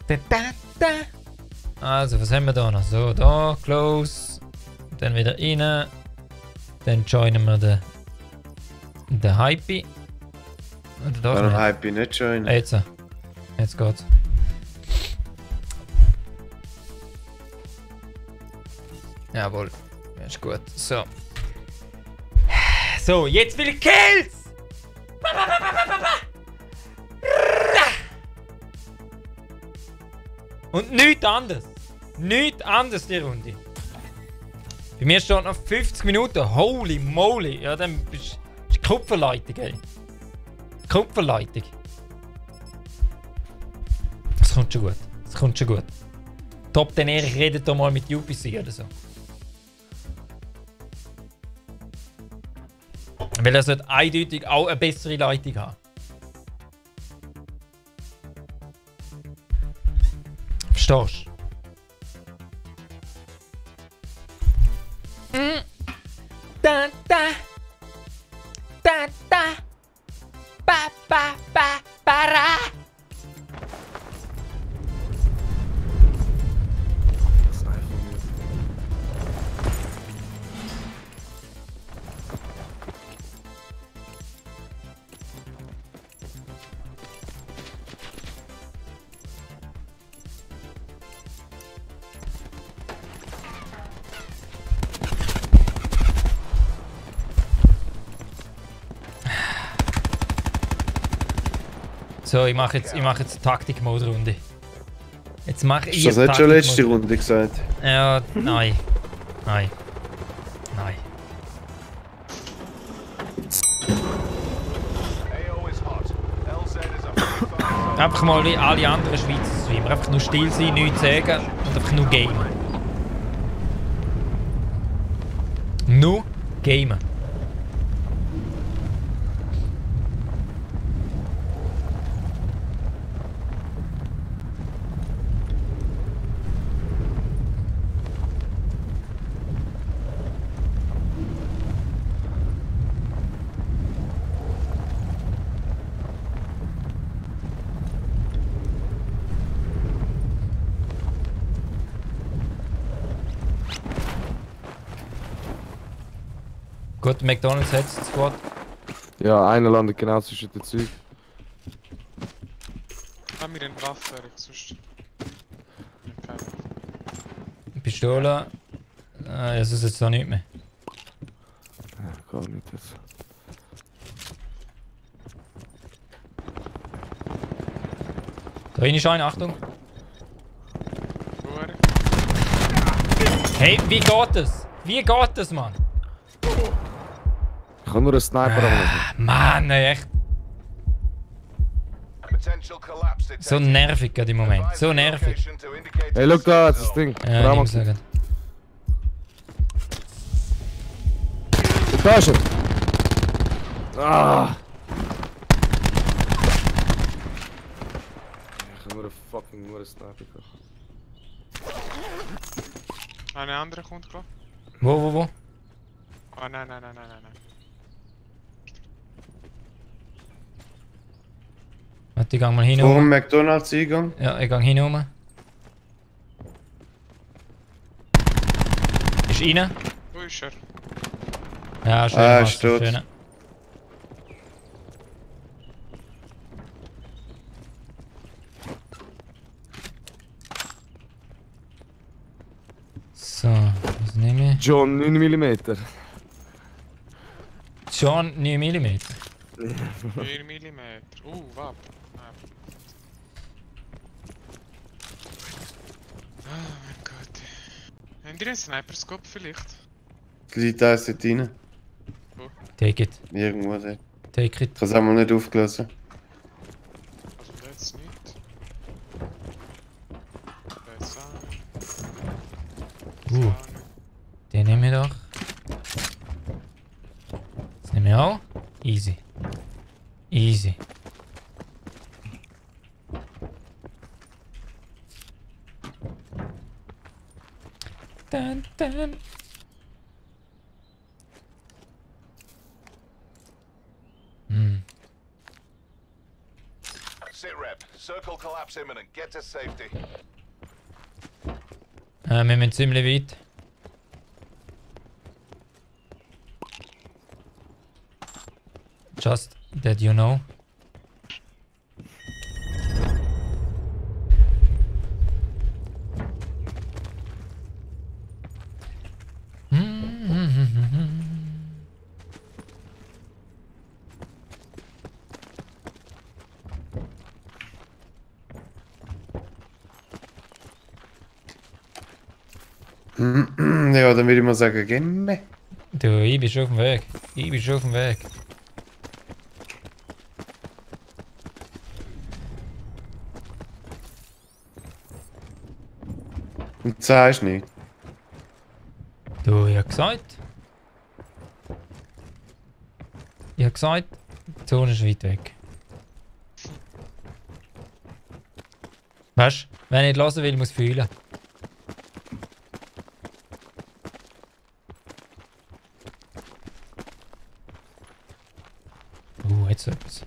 ich. Also, was haben wir da noch? So, da, close. Dann wieder rein. Dann joinen wir den Hypey. Oder doch Warum nicht? Hype nicht joinen? Jetzt. Jetzt geht's. Jawohl. Ist gut. So. So, jetzt will ich Kills! Und nichts anderes. Nichts anderes die Runde. Bei mir steht noch 50 Minuten. Holy moly. Ja, dann ist Kupferleitung, ey. Kupferleitung. Das kommt schon gut. Das kommt schon gut. Top 10 Erich redet doch mal mit UPC oder so. Weil er sollte eindeutig auch eine bessere Leitung haben. Verstehst du? Da, da. Da, da. Ba, ba, ba, bara. So, ich mache jetzt Taktik-Mode-Runde. Jetzt mache ich. Das hat schon letzte Runde gesagt. Ja, nein. Nein. Nein. AO is hot. LZ is up. Einfach mal wie alle anderen Schweizer Streamer. Einfach nur still sein, nichts sagen und einfach nur gamen. Nur gamen. Gut, McDonalds hat es, Squad. Ja, einer landet genau zwischen den Zügen. Haben wir eine Waffe, Erik, sonst... Okay. Pistole. Es ist jetzt noch nicht mehr. Ja, gar nicht jetzt. Da rein ist einer, Achtung. Wo, Erik? Hey, wie geht das? Wie geht das, Mann? Ich habe nur einen Sniper am Mann, echt. Potential collapse detected. So nervig gerade im Moment. So Advise the nervig. location to indicate Hey, look da, das Ding. Ja, ich Bravo. muss sagen. Da ist er! Ah! Ich habe nur einen Sniper gehabt. Eine andere kommt klar. Wo? Oh nein. Warte, ich geh mal hin. Vor dem McDonalds-Eingang. Ja, ich geh hin rum. Ist rein? Wo ist er? Ja, schön. Ah, Master, ist tot. schön. So, was nehme ich? John 9 mm. Schon 9 mm. 4 mm. Wappen. Oh mein Gott. Habt ihr einen Sniper-Scope vielleicht? Es liegt eins dort rein. Take it. Irgendwo dort. Take it. Ich habe es einmal nicht aufgelassen. Also jetzt nicht. Jetzt auch nicht. Den nehme ich doch. Das nehme ich auch. Easy. Easy. Dun, dun. Sit rep. Circle collapse imminent. Get to safety. Wir müssen ziemlich weit. Just that you know. Ja, dann würde ich mal sagen, Gemme. Du, ich bin schon auf dem Weg. Ich bin schon auf dem Weg. Und sagst nicht. Du, ich hab gesagt. Ich hab gesagt, die Zone ist weit weg. Weißt du, wenn ich nicht hören will, muss ich fühlen. Jetzt so etwas.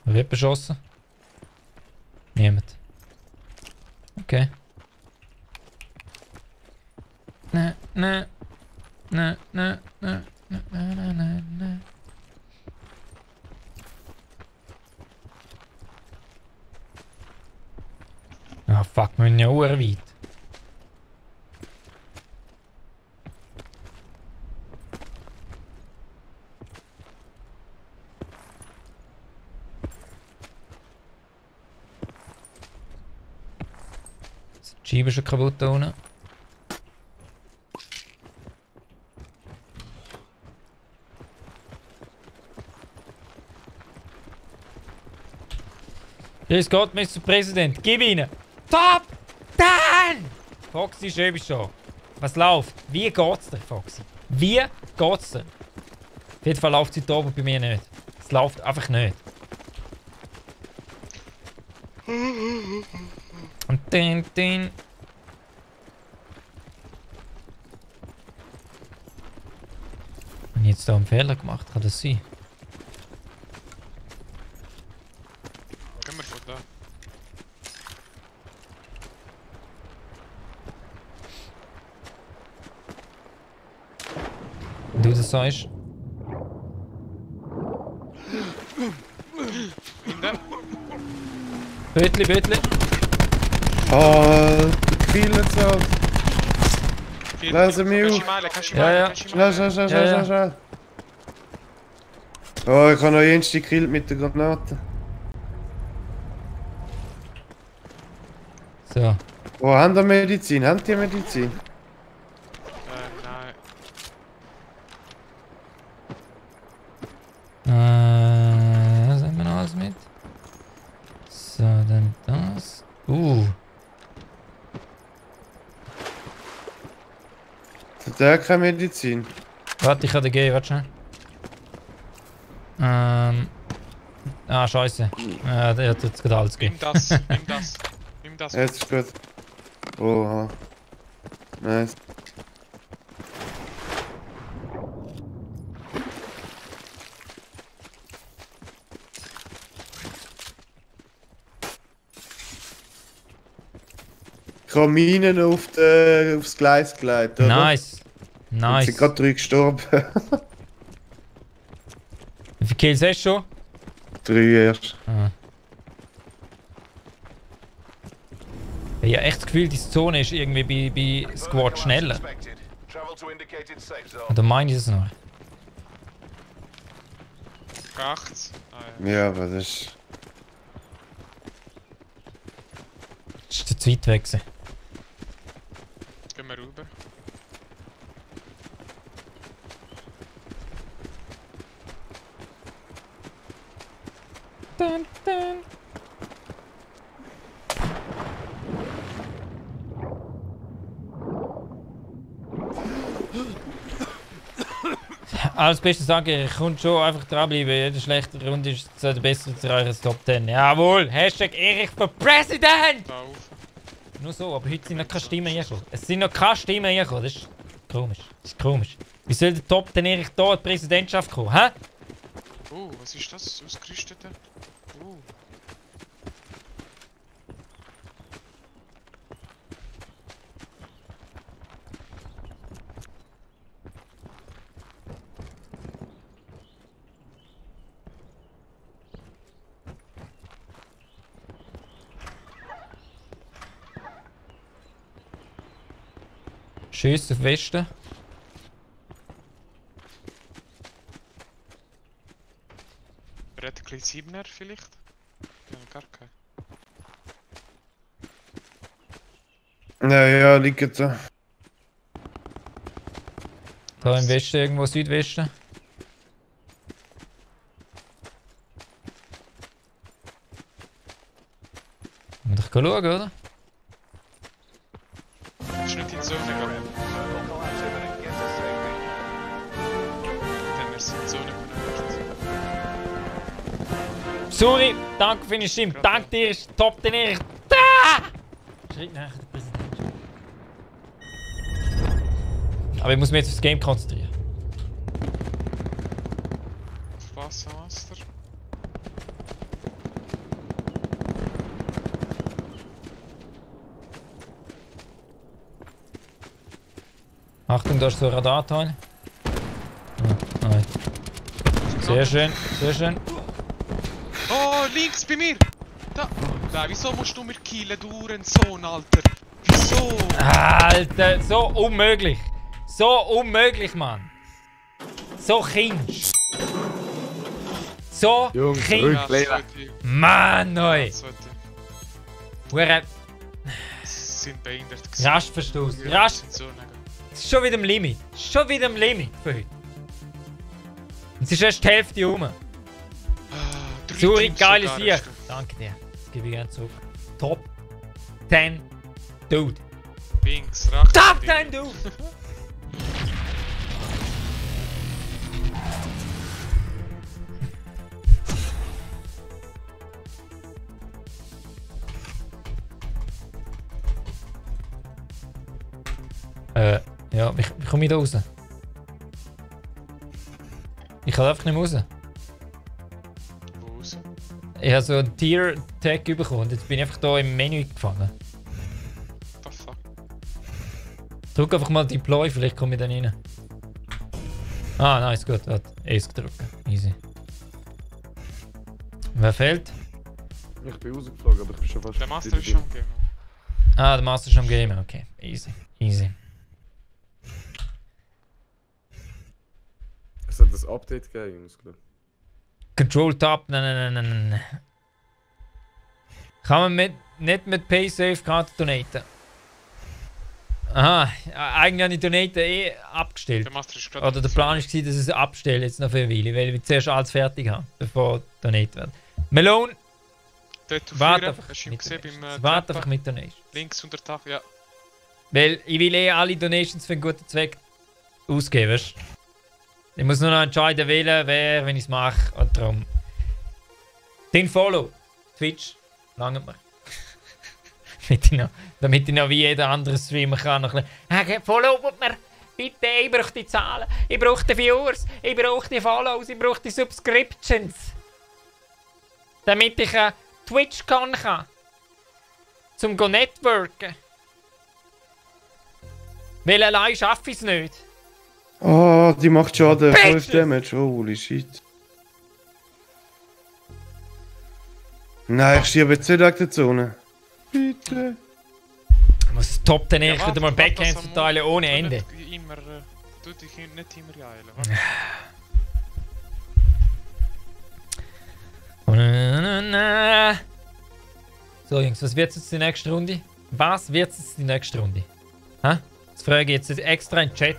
Wer wird beschossen? Niemand. Okay. Ne. Ah, fuck, wir sind ja auch weit. Die Scheibe ist schon kaputt da unten. Grüß Gott, Mr. Präsident, gib ihnen! Top! Dann! Foxy, schön bist du. Was läuft? Wie geht's dir, Foxy? Wie geht's dir? Auf jeden Fall läuft es hier oben bei mir nicht. Es läuft einfach nicht. Und den. Habe ich jetzt da einen Fehler gemacht? Kann das sein? Gehen wir von da. Wenn du das sagst. Hinten. Bötli. Oh, Kill so. Lass mich auf. Kannst du Ja, ja. Schnell. Oh, ich habe noch jenste gekillt mit der Granate. So. Oh, haben die Medizin? Haben die Medizin? Nein. Was haben wir noch alles mit? So, dann das. Hat der keine Medizin? Warte, ich kann dir geben, warte schnell. Scheiße. Der hat jetzt gerade alles gegeben. Nimm das. Jetzt ist gut. Oha. Nice. Ich habe Minen aufs Gleis gelegt, oder? Nice. Und sind gerade 3 gestorben. Wie viele Kills hast du schon? 3 erst. Ich habe echt das Gefühl, die Zone ist irgendwie bei Squad schneller. Oder meine ich das noch? Rechts. Ja, aber das ist... Das ist zu weit weg. Jetzt gehen wir rüber. Dun, dun. Alles Beste sagen, ich komme schon einfach dranbleiben. Jede schlechte Runde ist der bessere zu erreichen als Top 10. Jawohl! Hashtag Erich für Präsident! Da auf. Nur so, aber heute sind noch keine Stimmen reingekommen. Es sind noch keine Stimmen reingekommen. Das ist komisch. Das ist komisch. Wie soll der Top 10 Erich hier in die Präsidentschaft kommen? Hä? Was ist das? Ausgerüstete? Schüsse auf Westen. Red ein bisschen 7er vielleicht? Ja, gar kein. Ja, liegt da. Da im Westen, irgendwo Südwesten. Muss ich schauen, oder? Ist nicht in die Zone gegangen. Dann ist in die Zone gegangen. Sorry, danke für deine Stimme. Danke dir, ist top, den Erich. Schritt nach der Präsidentschaft. Aber ich muss mich jetzt aufs Game konzentrieren. Wassermaster. Achtung, da ist so ein Radarteil. Nein. Sehr schön, sehr schön. Oh, links bei mir! Da! Wieso musst du mir killen, du Hurensohn, Alter? Wieso? Alter, so unmöglich. So unmöglich, Mann. So kindisch. So Jungs, kindisch. Mann, neu. Hure. Sind behindert. Rastverstoß. Rast. Das ist schon wieder im Limit. Schon wieder im Limit für heute. Und es ist erst die Hälfte rum. Sorry, geile Sicht. Danke dir. Das gebe ich gerne zurück. Top 10 Dude. Links, rechts. Top 10 Dude! Ja, wie komme ich da raus? Ich kann einfach nicht mehr raus. Wo raus. Ich habe so einen Tier-Tag bekommen und jetzt bin ich einfach hier im Menü gefangen. What the fuck? Drück einfach mal Deploy, vielleicht komme ich dann rein. Ah, nice, gut. Warte, Ace gedrückt. Easy. Wer fehlt? Ich bin rausgeflogen, aber ich bin schon fast... Der Master ist schon am Game. Ah, der Master ist am Game. Okay, easy. Easy. Es hat das Update gegeben, Jungs, glaub ich. Control Tab. Nein. Kann man nicht mit PaySafe-Karte donaten? Aha, eigentlich habe ich Donaten abgestellt. Der Master ist gerade. Oder der Plan war, dass ich es abstelle jetzt noch für eine Weile, weil ich zuerst alles fertig habe, bevor Donate wird. Melone, Dort warte auf einfach hast du ihn mit gesehen Donations. beim Warte Treppen? einfach mit Donations. Links unter Tag, ja. Weil ich will alle Donations für einen guten Zweck ausgeben, weißt? Ich muss nur noch entscheiden, wählen, wer, wenn ich es mache. Und darum. Den Follow. Twitch. Langt mir. Damit ich noch wie jeder andere Streamer kann. Noch ein bisschen, follow mir. Bitte, ich brauche die Zahlen. Ich brauche die Viewers. Ich brauche die Follows. Ich brauche die Subscriptions. Damit ich Twitch kann. Zum go networken. Weil allein schaffe ich es nicht. Oh, die macht Schaden. Bitte! 5 Damage. Holy shit. Nein, ich schiebe jetzt nicht weg der Zone. Bitte. Ich muss Top den Ja, ich wieder mal warte, Backhands das am verteilen ohne Morgen Ende. nicht Immer, du dich nicht immer eilen. Warte. So Jungs, was wird jetzt die nächste Runde? Was wird jetzt die nächste Runde? Hä? Jetzt frage ich jetzt extra in den Chat.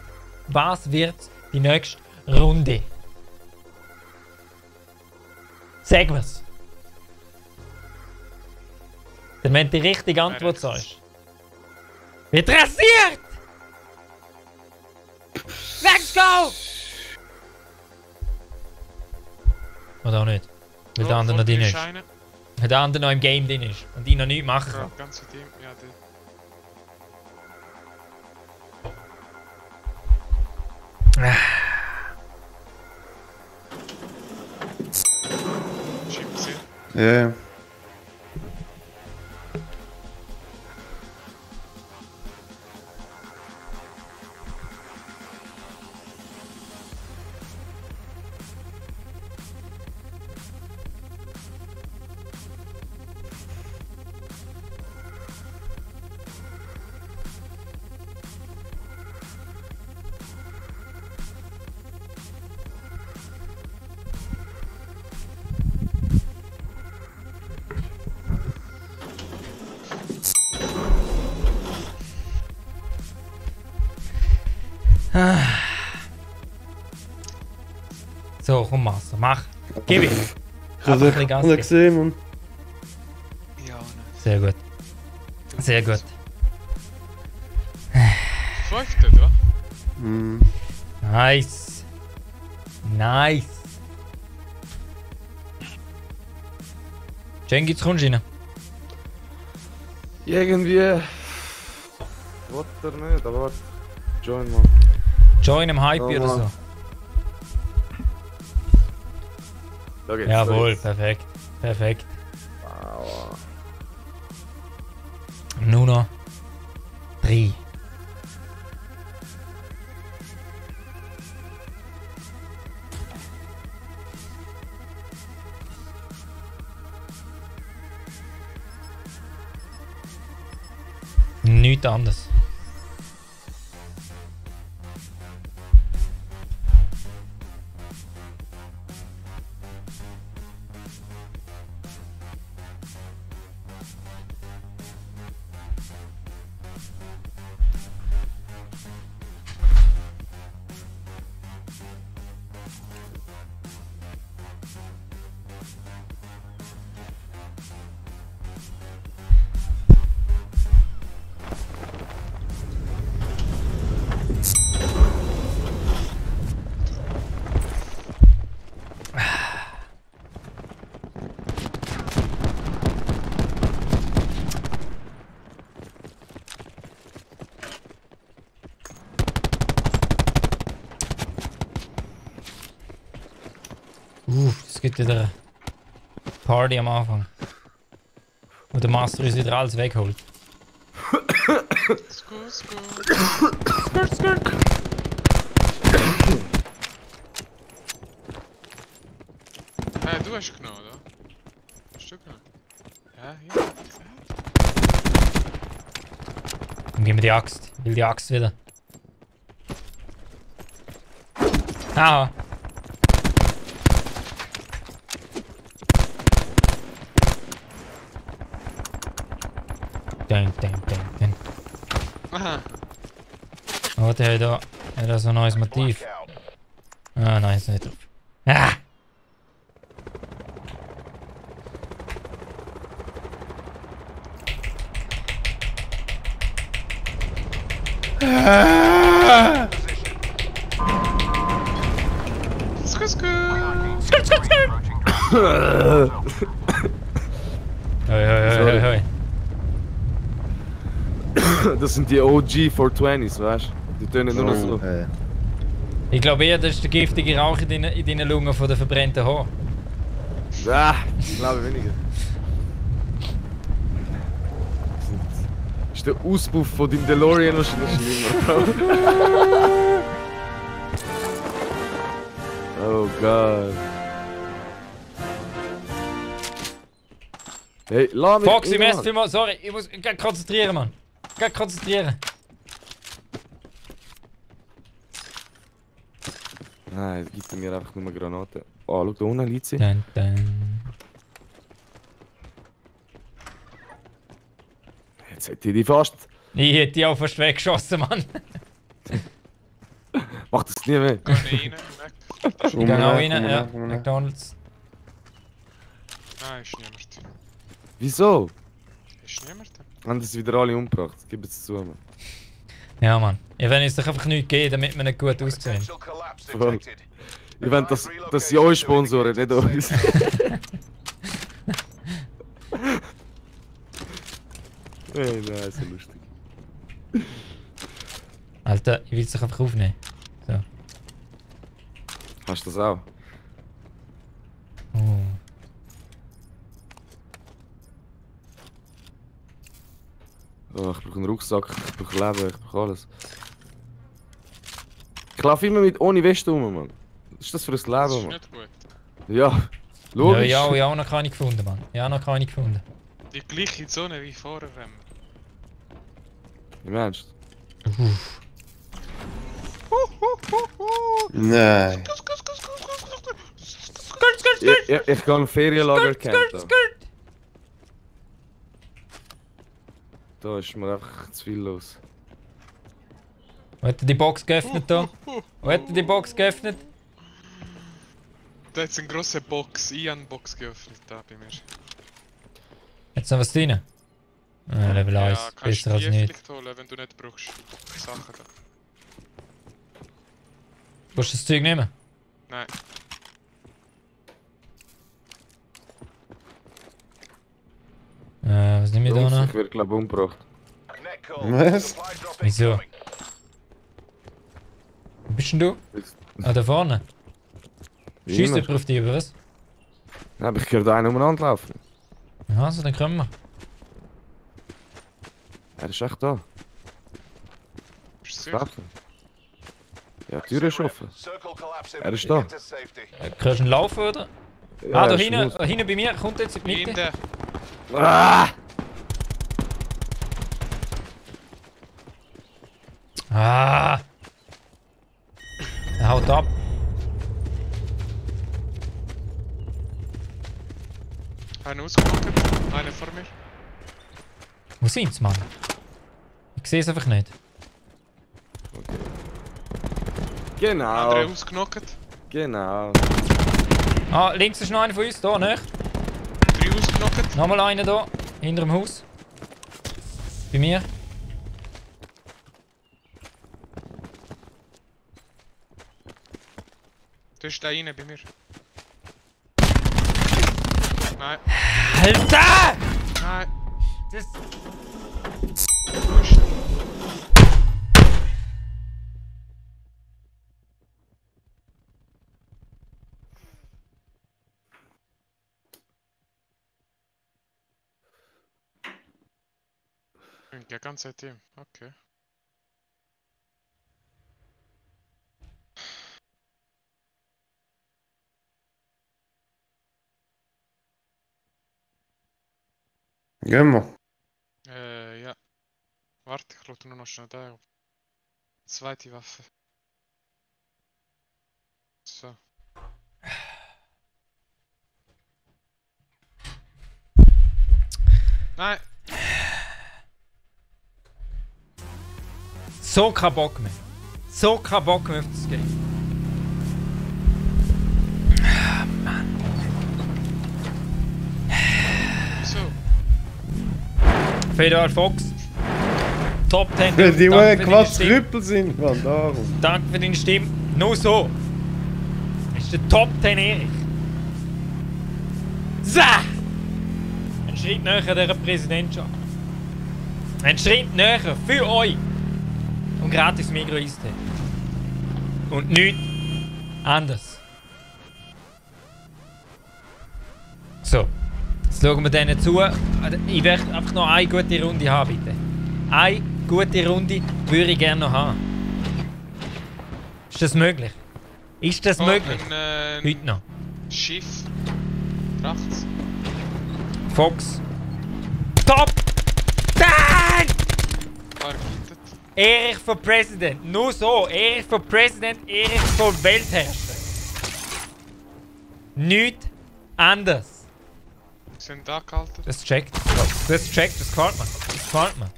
Was wird die nächste Runde? Sag was. Denn wenn du die richtige Antwort sagst. Wird rasiert! Let's go! Oder auch nicht? Weil der andere noch drin ist. Weil der andere noch im Game drin ist und ich noch nichts machen Ja, kann. ganz mit dem. Ja, der. Schieben sie. Ja. So, komm Master, mach. Gib ich. Ich habe Einfach ein bisschen Gas das geben. gesehen, Mann. Ja, ne. Sehr gut. Sehr gut. Fünfte, oder? Hm. Nice. Nice. Cengiz, kommst du rein? Irgendwie... Wollt er nicht, aber warte. Join, Mann. Join im Hype Oh, oder so. Mann. Da geht's. Jawohl, da perfekt. Perfekt. geht's. Wow. Nur noch 3. Nichts anderes. Es gibt wieder Party am Anfang. Wo der Master uns wieder alles wegholt. Du hast genommen, oder? Hast du genommen? Ja, hier. Dann gib mir die Axt. Ich will die Axt wieder. Ah. Ding. Aha. Oh, der hat da so ein neues Motiv. Ah, nein, ist nicht drauf. Ah! Hoi. Das sind die OG 420s, weißt du? Die tönen nur noch so. Ich glaube eher, das ist der giftige Rauch in deinen Lungen von den verbrannten Haaren. Ah, ich glaube weniger. Das ist der Auspuff von deinem DeLorean wahrscheinlich schlimmer, Bro. Oh Gott. Hey, lass mich. Foxy, merci vielmals. Sorry, ich muss konzentrieren, Mann. Konzentrieren. Nein, gibt mir einfach nur Granaten. Oh, schau, da unten liegt sie. Dun. Jetzt hätte ich die fast. Ich hätte die auch fast weggeschossen, Mann. Mach das nie mehr. Geh rein, weg. Ich gehe auch rein, ja. McDonalds. Nein, ist niemand. Wieso? Ist niemand. Haben das wieder alle umgebracht? Gib es zu, Mann. Ja, Mann. Ich will uns doch einfach nichts geben, damit wir nicht gut aussehen. Potential collapse Voll. detected. Ich will, dass sie euch sponsoren, nicht uns. Hey, nein, ist ja lustig. Alter, ich will es doch einfach aufnehmen. So. Hast du das auch? Oh. Oh, ich brauche einen Rucksack, ich brauche Leben, ich brauche alles. Ich laufe immer mit ohne Weste rum, Mann. Was ist das für ein Das ist Leben, Mann? nicht gut. Ja, logisch. Ja, auch noch keine gefunden, Mann. Ja, noch keine gefunden. Die gleiche Zone wie vorher. Wie meinst Nein. du? Ich gehe im Ferienlager campen. Da ist mir einfach zu viel los. Wo hat er die Box geöffnet da? Wo hat er die Box geöffnet? Da hat es eine grosse Box, ich habe eine Box geöffnet da bei mir. Jetzt noch was drin? Level 1, Ja, kannst besser du als die nicht. vielleicht holen, wenn du nicht brauchst. Sachen da. Willst du das Zeug nehmen? Nein. Was nehme ich da noch? Ich werde glaube umgebracht. Net call. Was? Supply drop Wieso? incoming. Wo bist denn du? Ah, da vorne. Schießt jemand auf dich, oder was? Ja, aber ich höre da einen umeinander laufen. Also, dann kommen wir. Er ist echt da. Bist du sicher? Laufen. Ja, die Tür ist offen. Circle collapse Er ist imminent. da. Get to safety. Kannst du ihn laufen, oder? Ja, Da er ist hinten, los. hinten bei mir. Kommt jetzt in die Mitte. Hinten. Ah! Ah! Er haut ab. Einer ausgenockt. Einer vor mir. Wo sind sie, Mann? Ich sehe es einfach nicht. Genau. Andere ausgenockt. Genau. Ah, links ist noch einer von uns. Da, nicht? 3 ausgenockt. Nochmal einer da. Hinter dem Haus. Bei mir. Da ist der eine bei mir. Nein. Alter! Nein. Das... Wo ist der? Ja, ganze Team. Okay. Gehen wir. Ja. Warte, ich lade nur noch schnell da. Zweite Waffe. So. Nein! So kein Bock mehr. So kein Bock mehr auf das Game. Wieso? Fedor Fox. Top 10. Weil die Danke für deine Quatsch Stimme. Trüppel sind, Mann, darum. Danke für deine Stimme. Nur so. Das ist der Top 10 Erich. So! Ein Schritt näher dieser Präsidentschaft. Ein Schritt näher für euch. Und gratis Migros Eistee. Und nichts anderes. So. Jetzt schauen wir denen zu. Ich werde einfach noch eine gute Runde haben, bitte. Eine gute Runde würde ich gerne noch haben. Ist das möglich? Ist das möglich? Heute noch. Schiff. Rechts. Fox. Top! Nein! Vergiftet. Erich für Präsident. Nur so. Erich für Präsident. Erich für Weltherrscher. Nichts anders. Sind da gehalten. Das checkt. Das checkt. Das gefällt mir. Das gefällt mir.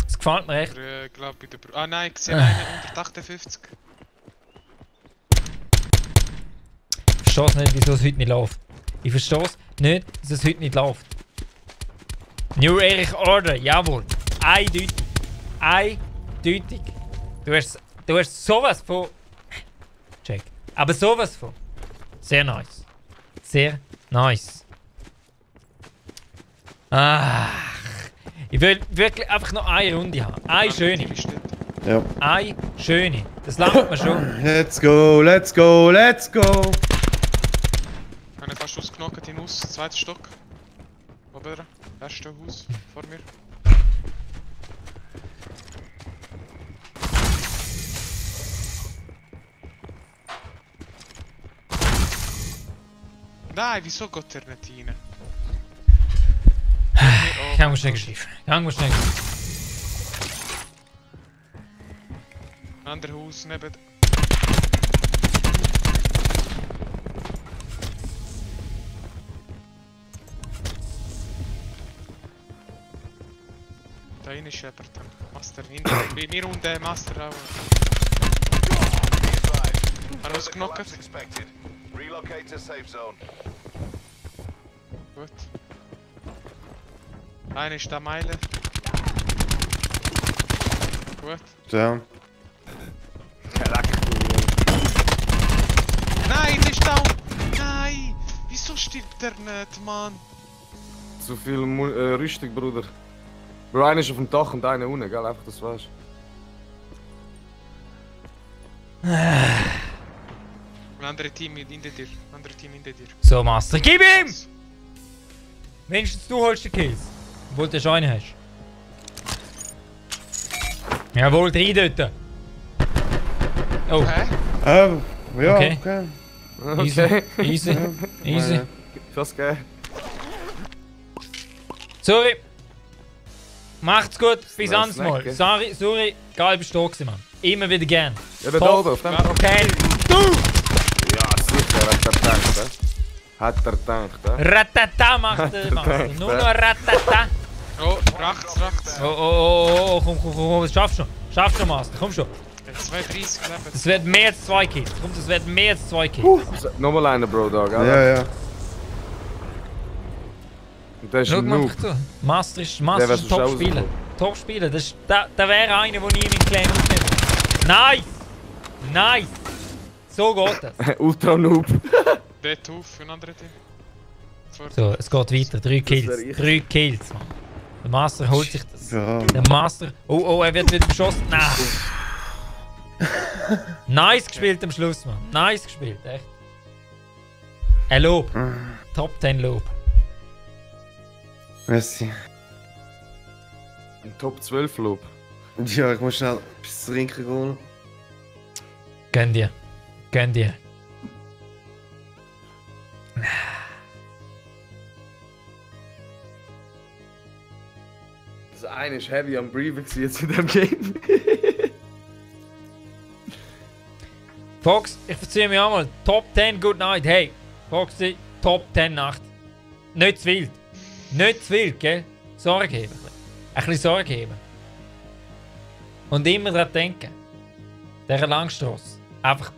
Das gefällt mir echt. Glaub bei der Ah nein, ich sehe einen unter 58. Ich verstehe nicht, wieso es heute nicht läuft. Ich verstehe nicht, wieso es heute nicht läuft. New Erich Order, jawohl. Eindeutig. Eindeutig. Du hast sowas von... Check. Aber sowas von. Sehr nice. Sehr nice. Ach. Ich will wirklich einfach noch eine Runde haben. Eine schöne. Ja. Eine schöne. Das langt mir schon. Let's go, let's go, let's go! Habe ich fast ausgenockt hinaus. Zweiter Stock. Oben. Erste Haus. Vor mir. Nein, wieso geht er nicht rein? Gang wir schnell geschrieben. Gang wir schnell geschrieben. Ander Haus neben. Da rein ist jemand. Master hinten. Bei mir und der Master auch. Hat er ausgenockt? Relocate to safe zone. Gut. Einer ist da Meile. Gut. Down. Nein, der ist down! Nein! Wieso stirbt der nicht, Mann? Zu viel Rüstung, Bruder. Bro, einer ist auf dem Dach und einer unten, gell? Einfach, das weißt Ein anderes Team hinter dir. So, Master, gib ihm! Wenigstens du holst die Kills. Obwohl du schon einen hast. Jawohl, 3 dort. Oh, Hä? Ja, Okay. okay. easy, easy, easy. Was geil. Sorry. Macht's gut, bis Ja, anderes Mal. Snack, Sorry, geil bist du da gewesen, Mann. Immer wieder gern. Ja, der Top da auf dem Ja. Dach. Okay, du! Ja, sicher, hat er gedacht, Hat er gedacht, Ratata macht der Master. Nur noch Ratata. Oh, rechts. Oh, komm, das schaffst du schon. Schaffst du, Master, komm schon. 230 Leben. Das wird mehr als 2 Kills. Komm, das wird mehr als 2 Kills. Nochmal einer, Bro, da, gell? Ja. Und der ist Schau ein mal Noob. einfach zu. Master ist Der ein wär's Top-Spieler. rausgekommen. Top-Spieler. Da wäre einer, der nie in Clan aufnimmt. Nice! Nice! So geht das. Ultra Noob. Der Tuf für ein anderes Team. So, es geht weiter. 3 wär Kills. ich. 3 Kills, Mann. Der Master holt sich das. Ja. Der Master. Oh, er wird wieder beschossen. Nein! Nice gespielt am Schluss, Mann. Nice gespielt, echt. Ein Lob. Top 10 Lob. Merci. Ein Top 12 Lob. Ja, ich muss schnell etwas zu trinken holen. Gönn dir. Gönn dir. Das eine ist heavy am Breathen jetzt in dem Game. Fox, ich verziehe mich einmal. Top 10 Good Night. Hey, Foxy, Top 10 Nacht. Nicht zu wild. Nicht zu wild, gell? Sorge heben. Ein bisschen Sorge heben. Und immer daran denken. Dieser Langstrasse. Einfach.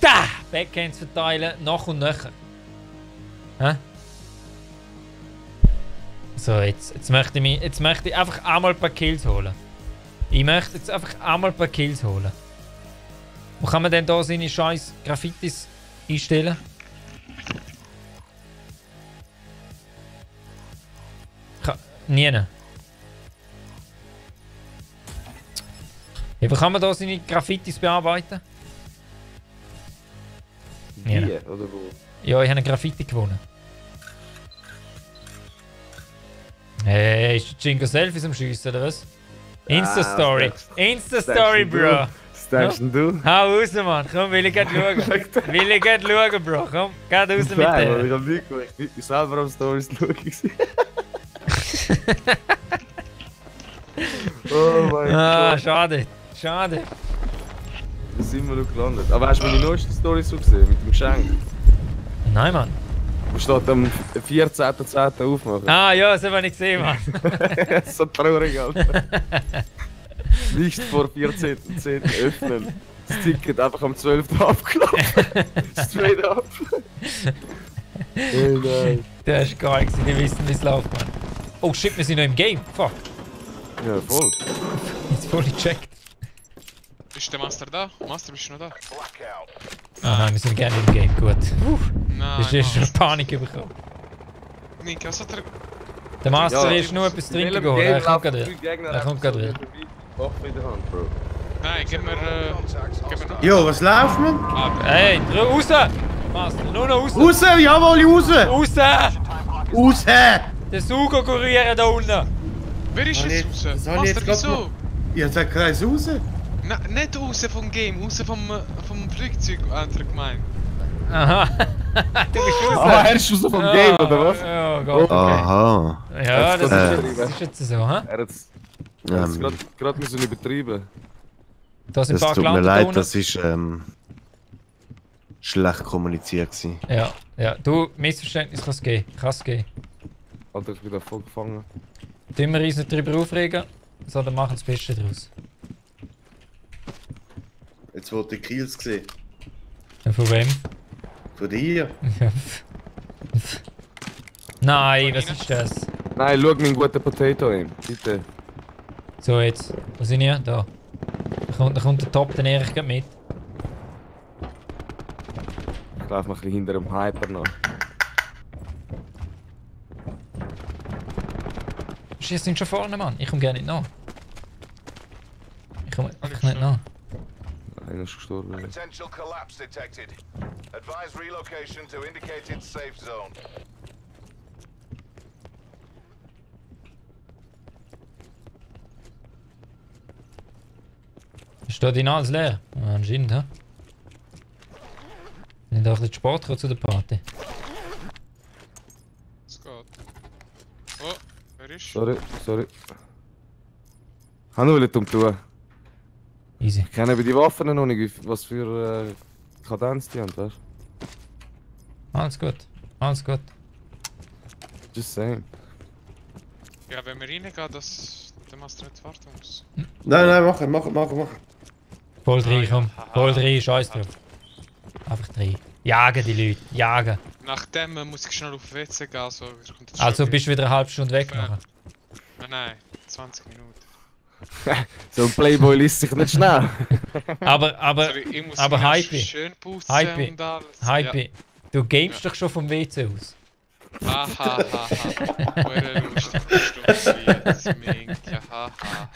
Da! Backhands verteilen, nach und nach. Hä? So, jetzt möchte ich einfach einmal ein paar Kills holen. Ich möchte jetzt einfach einmal ein paar Kills holen. Wo kann man denn da seine scheiß Graffitis einstellen? Nie. Wie kann man da seine Graffitis bearbeiten? Hier, oder wo? Ja, ich habe eine Graffiti gewonnen. Hey, ist der Jingo Selfies am Schiessen, oder was? Insta-Story. Insta-Story, Bro. Was denkst denn du? Hau raus, Mann. Komm, will ich grad schauen. Will ich grad schauen, Bro. Komm, geh raus mit Nein, der. ich hab nicht gemacht. Ich bin selber am Stories schauen. Oh mein Ah, Gott. schade. Schade. Da sind wir noch gelandet. Aber hast du meine neueste Story so gesehen? Mit dem Geschenk? Nein, Mann. Wo steht am 14.10. aufmachen? Ah, ja, das habe ich gesehen, Mann. So traurig, Alter. Nicht vor 14.10. öffnen. Das Ticket einfach am 12. abgelaufen. Straight up. Oh nein. Das ist geil, die wissen, wie es läuft, Mann. Oh shit, wir sind noch im Game. Fuck. Ja, voll. Jetzt voll gecheckt. Ist der Master da? Master, bist du noch da? Ah nein, wir sind gerne im Game. Gut. Nein. Hast du schon Panik bekommen? Nick, was hat er... Der Master Ja, ist nur etwas trinken In geholt. welchem Er Game kommt laufen gerade drei wieder. Gegner Er kommt gerade wieder. Waffe in der Hand, Bro. Nein, gib mir noch... Jo, was läuft man? Hey, raus! Master, nur noch raus! Raus, jawohl, raus! Raus! Raus! Den Sauger kurieren da unten! Wer ist jetzt raus? Was soll ich Master, jetzt wieso? Ja, sag keins raus. Nein, nicht raus vom Game, raus vom Flugzeug, andere gemeint. Aha! Du bist raus! Ah, er ist raus vom Game, oder was? Ja, Gott, okay. Aha. Ja, das das ist jetzt so, hä? Er hat's gerade müssen übertrieben. Da sind ein Das paar tut mir gelandet leid, unten. das ist schlecht kommuniziert gewesen. Ja, ja. Du, Missverständnis kann es geben. Kann's geben. Alter, ich bin da voll gefangen. Tun wir uns nicht darüber aufregen, sondern machen das Beste daraus. Jetzt wollte ich Kills sehen. Ja, von wem? Von dir? Nein, was ist das? Nein, schau meinen guten Potato hin. Bitte. So, jetzt. Wo sind wir? Da. Da kommt der Top, den ich mit. Ich laufe noch ein bisschen hinter dem Hyper noch. Sie sind schon vorne, Mann. Ich komme gerne nicht nach. Ich komme einfach nicht nach. Einer ist gestorben. Potential collapse detected. Advise relocation to indicated safe zone. Steht in alles leer? Ah, anscheinend, hä? Nicht auch ein bisschen Sport gekommen zu der Party. Es geht. Oh, wer ist? Sorry. Hanno will es umtun. Easy. Ich kenne aber die Waffen noch nicht, was für Kadenz die haben, weißt du? Alles gut. Alles gut. Just saying. Ja, wenn wir reingehen, dass der Master nicht warten muss. Nein, machen. Voll rein, komm. Voll rein, scheiß drauf. Einfach rein. Jagen die Leute, jagen. Nachdem muss ich schnell auf WC gehen, also... kommt das Also schon bist du wieder eine halbe Stunde weg Ja. nachher. Nein, 20 Minuten. So ein Playboy liest sich nicht schnell. Aber Also, ich muss aber mich Hype. schön putzen Hype. und alles. Hype, du gamest doch schon vom WC aus. Ja. Hahaha. Eure lustige Stunde jetzt, Minke. Hahaha.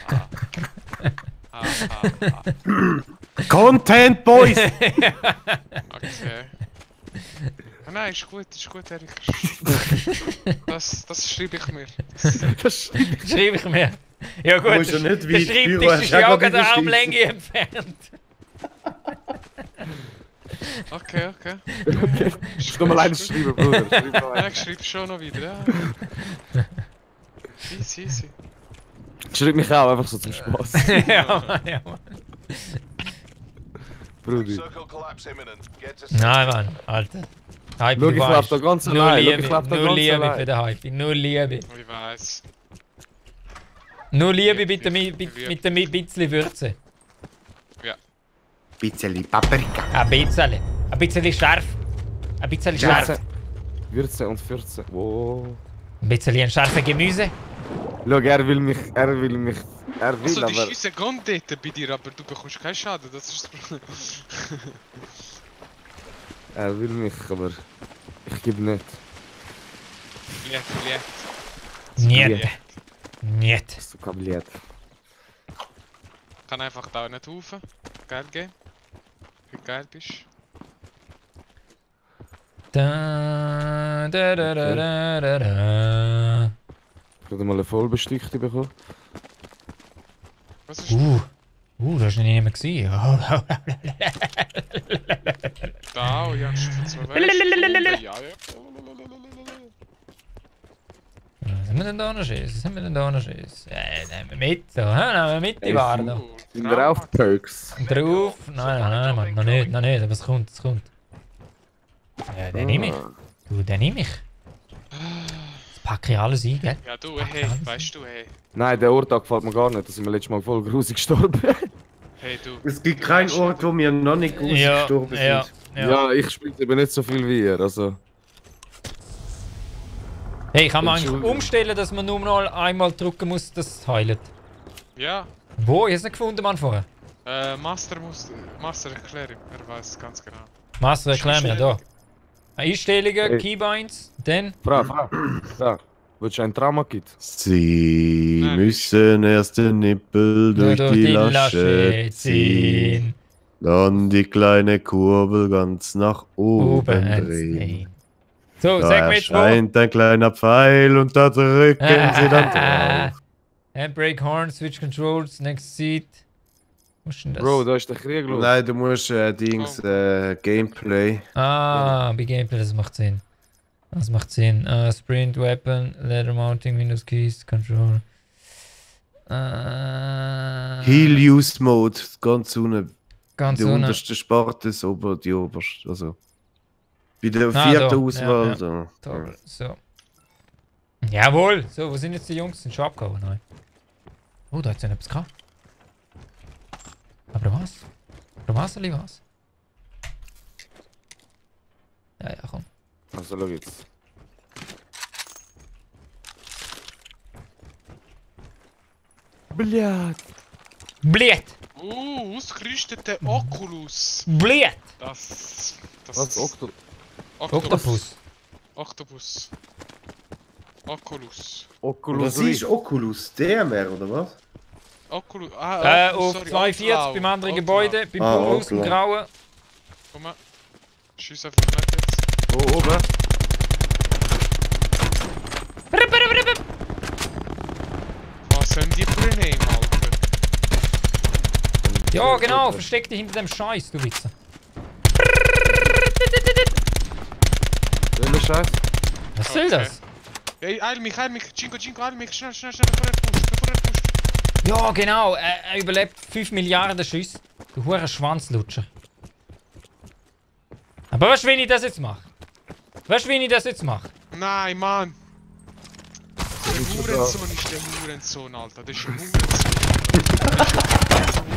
Content, Boys! Okay. Nein, ist gut, Erik. Das schreibe ich mir. Schreibe ich mir. Ja gut, musst ja nicht der weit Schreibtisch führen, ist hast ja auch auch gerade eine in der Armlänge entfernt. Okay. Ich tu mal eines schreiben, Bruder. Schreib noch Ja, eins. ich schreibe schon noch wieder, ja. Easy. Schreib mich auch einfach so zum Spaß. Ja, Mann, ja, Mann. Brudi. Circle collapse imminent. Get to Nein, Mann, Alter. Hype, Schau, du ich weißt. lauf da ganz Nur allein. Schau, Liebe, ich lauf da nur ganz Liebe allein. für den Hype, nur Liebe. Ich weiß. Nur Liebe bitte mit dem bisschen Würze. Bisschen Paprika. Ein bisschen scharf. Ein bisschen scharf. Würze und 14. Wow. Ein bisschen ein scharfes Gemüse. Schau, er will, Also, die aber... Schüsse gehen dort bei dir, aber du bekommst keinen Schaden, das ist das Problem. Er will mich, aber... Ich gebe nicht. Niet. Niet. Das ist kabliert. Kann einfach da nicht rufen. Geil Game. Wie geil bist. Da, da, da, da, da, da, da. Ich habe mal eine vollbestickte bekommen. Was ist Das hast du nicht mehr gesehen. da? Oh, ja, schon für 2 Wellen. Ja. Was haben wir denn da noch Schiss? Was haben wir denn da noch Schiss? Nehmen wir mit, so. Nehmen wir mit, die Ware da. Sind wir auf Perks? Drauf? Nein, Mann, noch nicht, aber es kommt. Ja, den nehme ich. Den nehme ich. Das packe ich alles ein, gell? Ja, du, hey, weißt du, hey. Nein, der Ort da gefällt mir gar nicht. Da sind wir letztes Mal voll grusig gestorben. Hey, du. Es gibt keinen Ort, wo wir noch nicht gestorben sind. Ja, ich spiele eben nicht so viel wie ihr. Also... Hey, kann man eigentlich Entschuldigung. umstellen, dass man nur noch einmal drücken muss, dass es heilt? Ja. Wo? Ich hab's nicht gefunden, Mann, vorher. Master erklären. Er weiß ganz genau. Master, erklär mir, da. Einstellungen, Hey. Keybinds, dann... Frau. Willst du ein Trauma-Kit? Sie Nein, müssen erst den Nippel durch die Lasche ziehen. Dann die kleine Kurbel ganz nach oben drehen. So, Da sag mir jetzt wo. erscheint ein kleiner Pfeil und da drücken sie dann drauf. Handbrake, Horn, Switch Controls, Next Seat. Wo ist denn das? Bro, da ist der Krieg los. Nein, du musst Gameplay. Ah, bei Gameplay, das macht Sinn. Sprint, Weapon, Ladder Mounting, Windows Keys, Control. Heal Use Mode, ganz unten. Ganz Die unten. unterste Sparte ist die oberste. Also. Bei der Ah, vierten da. Auswahl. Ja, Da. Toll, so. Jawohl! So, wo sind jetzt die Jungs? Sind schon abgehauen? Nein. Oh, da hat ja etwas gehabt. Aber was? Aber was, oder was? Ja, komm. Also, schau jetzt. Blöd. Bliet! Ausgerüstete Oculus. Bliet! Das Was? Oktopus. Oktopus. Oculus. Oculus Was ist Oculus? DMR oder was? Oculus. Auf sorry, 42 Outlaw. beim anderen Outlaw. Gebäude, beim Ah, Pulverhaus, im Outlaw. Grauen. Komm mal. Schieß einfach nicht jetzt. Oh, oben. Was haben die für ein Name, Alter? Ja, genau, versteck dich hinter dem Scheiß, du Wichser. Welcher Scheiß? Was soll das? Ey, eil mich, Jingo, eil mich, schnell, bevor er pusht. Ja, genau, er überlebt 5 Milliarden Schüsse. Du hure Schwanzlutscher. Aber weißt du, wie ich das jetzt mache? Nein, Mann! Der Hurensohn ist der Hurensohn, Alter. Das ist ein Hurensohn.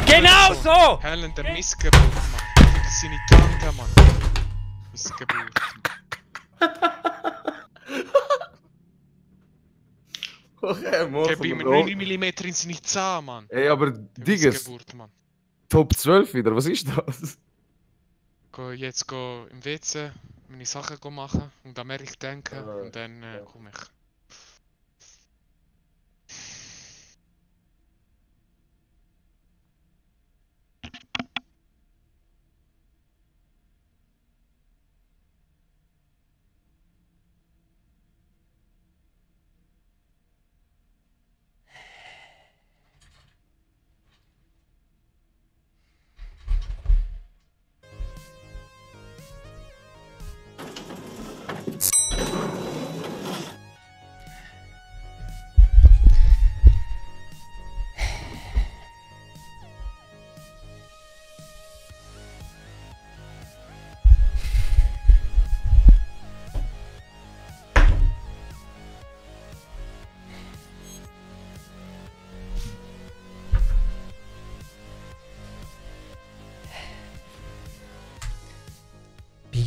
Genau so! Helen, der Missgeburt, Mann. Das ist seine Tante, Mann. Missgeburt. Okay, Gib ihm 9 mm in seine Zahn, Mann. Ey, aber Der Diggas, Missgeburt, Mann. Top 12 wieder, was ist das? Jetzt im WC meine Sachen machen und an Merich denken und dann komme ich.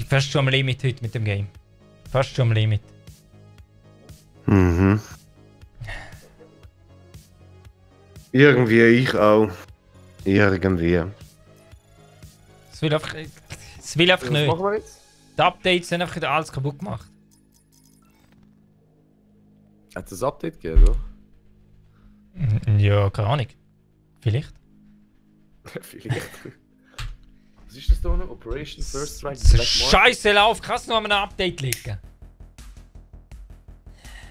fast schon am Limit heute mit dem Game. Fast schon am Limit. Mhm. Irgendwie, ich auch. Irgendwie. Es will einfach nicht. Was machen wir jetzt? Die Updates haben einfach alles kaputt gemacht. Hat es ein Update gegeben, oder? Ja, keine Ahnung. Vielleicht. Vielleicht. Was ist das da noch? Operation First Strike So Black Market? Scheiße Lauf, kannst du noch an einem Update liegen?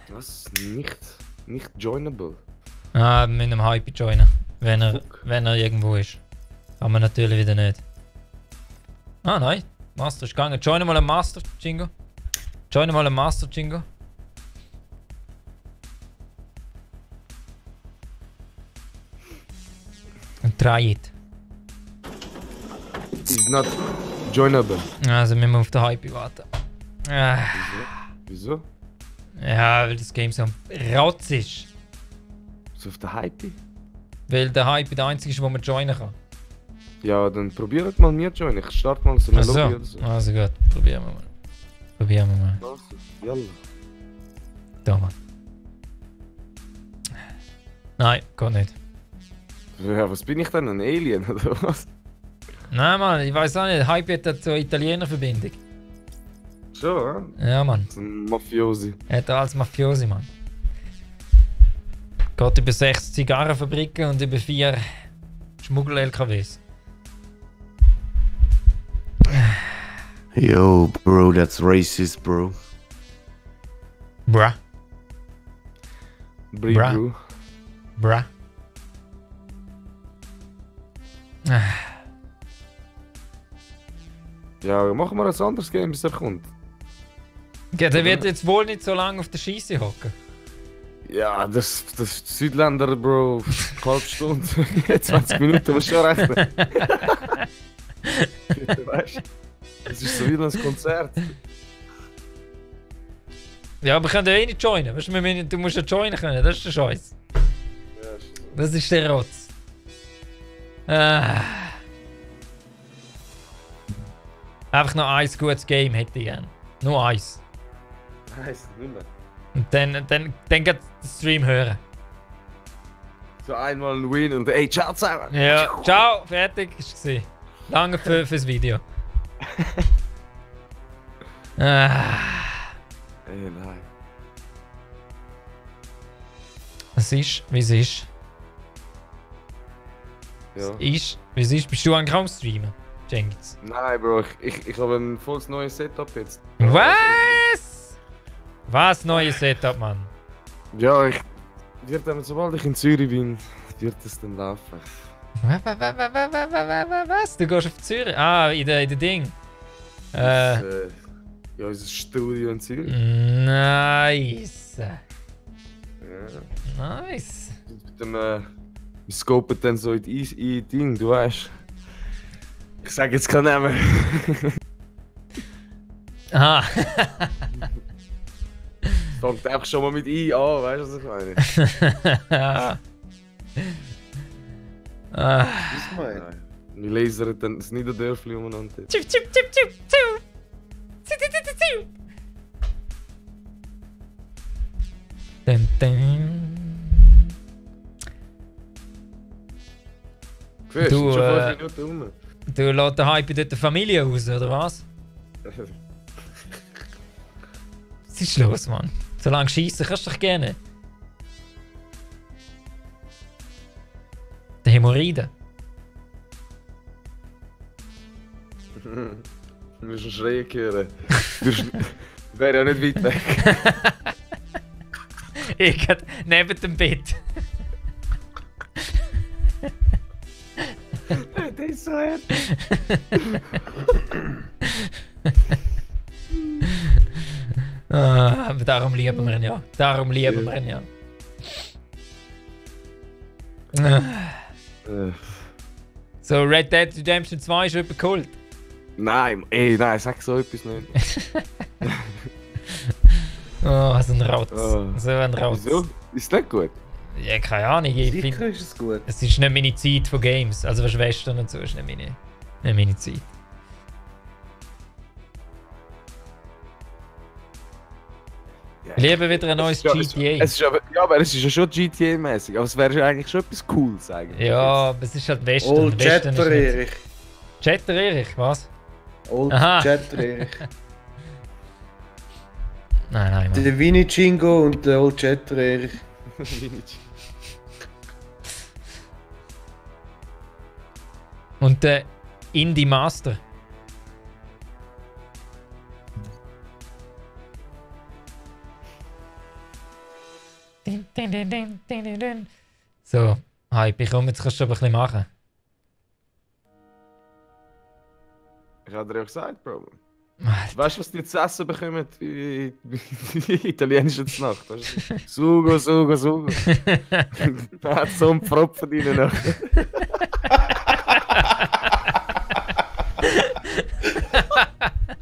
Was? Nicht joinable. Ah, mit einem Hype joinen. Wenn er irgendwo ist. Kann man natürlich wieder nicht. Ah nein, Master ist gegangen. Join mal einen Master, Jingo. Join mal einen Master, Jingo. Und try it. Is not joinable. Also müssen wir auf den Hype warten. Ah, Wieso? ja, weil das Game so rotz ist. So auf der Hype? Weil der Hype der einzige ist, wo man joinen kann. Ja, dann probiert mal mir joinen. Ich starte mal so eine Lobby oder so. Also gut, probieren wir mal. Probieren wir mal. Also, Jalla. Da mal. Nein, geht nicht. Ja, was bin ich denn? Ein Alien oder was? Nein, Mann, ich weiß auch nicht. Hype hat so Italiener-Verbindung. Schon, Ja, Mann. so ein Mafiosi. Er hat als Mafiosi, Mann. Geht über 6 Zigarrenfabriken und über 4 Schmuggel-LKWs. Yo, bro, that's racist, bro. Bruh. Bra. Brew. Bruh. Ja, machen wir ein anderes Game, bis er kommt. Ja, der wird jetzt wohl nicht so lange auf der Scheisse hocken. Ja, das Südländer, Bro. Halbe Stunde. 20 Minuten, musst du schon rechnen. Weißt du? Das ist so wie ein Konzert. Ja, aber wir können ja eh nicht joinen. Weißt du, du musst ja joinen können, das ist der Scheiß. Ja, Das ist der Rotz. Ah. Einfach noch ein gutes Game hätte ich gern. Nur eins. Heißt nicht mehr. Und dann geht der Stream hören. So einmal ein Win und ey, ciao zusammen. Ja, ciao, fertig ist es. Danke fürs Video. Ah. Ey, nein. Es ist, wie es ist. Ja. Ist, wie es ist. Bist du eigentlich am Streamen, Jenkins? Nein, Bro, ich habe ein volles neues Setup jetzt. Was? Was neues Setup, Mann? Ja, sobald ich in Zürich bin, wird es dann laufen. Was? Du gehst auf Zürich? Ah, in der Ding. Ja, unser Studio in Zürich. Nice. Ja. Nice. Mit dem, wir scopen dann so in die Ding, du weißt. Ich sag jetzt keinen Namen. Aha. Fängt einfach schon mal mit I an, weißt du, was ich meine? Ah. Nein. Wir lasern dann das Niederdörfli umeinander. Tschu, tschu, tschu, tschu, tschu. Tschu, tschu, tschu, tschu. Dun, dun. Siehst Du, schon 5 Minuten rum. Du lässt den Hype dort der Familie raus, oder was? Was ist los, Mann? So lange schießen kannst du doch gerne. Der Hämorrhoiden. Du musst einen Schreien hören. Wäre ja nicht weit weg. Ich neben dem Bett. Das ist so hart. Aber darum lieben wir ihn ja. Darum lieben wir ihn ja. So, Red Dead Redemption 2 ist jemand geholt. Nein, sag so etwas nicht. Oh, so ein Rotz. Oh. So ein Rotz. Wieso? Ist nicht gut? Ja, keine Ahnung. Ich Sicher finde, ist es gut. es ist nicht meine Zeit von Games. Also für Schwestern und so ist nicht meine Zeit. Ich liebe wieder ein neues GTA. Es ist aber, ja, aber es ist ja schon GTA-mäßig. Aber es wäre ja eigentlich schon etwas Cooles eigentlich. Ja, aber es ist halt Western. Old Chatter Erich. Chatter Erich, was? Old Aha. Chatter Erich. Nein, Mann. Der Winnie Chingo und der Old Chatter Erich. Und der Indie Master. So, Hype, ich komme, jetzt kannst du aber ein bisschen machen. Ich habe dir ja gesagt, Bro. Weißt du, was die zu essen bekommen in italienischer Nacht? Weißt du? Sugo, Sugo, Sugo. Da hat so einen Pfropfen rein nachher.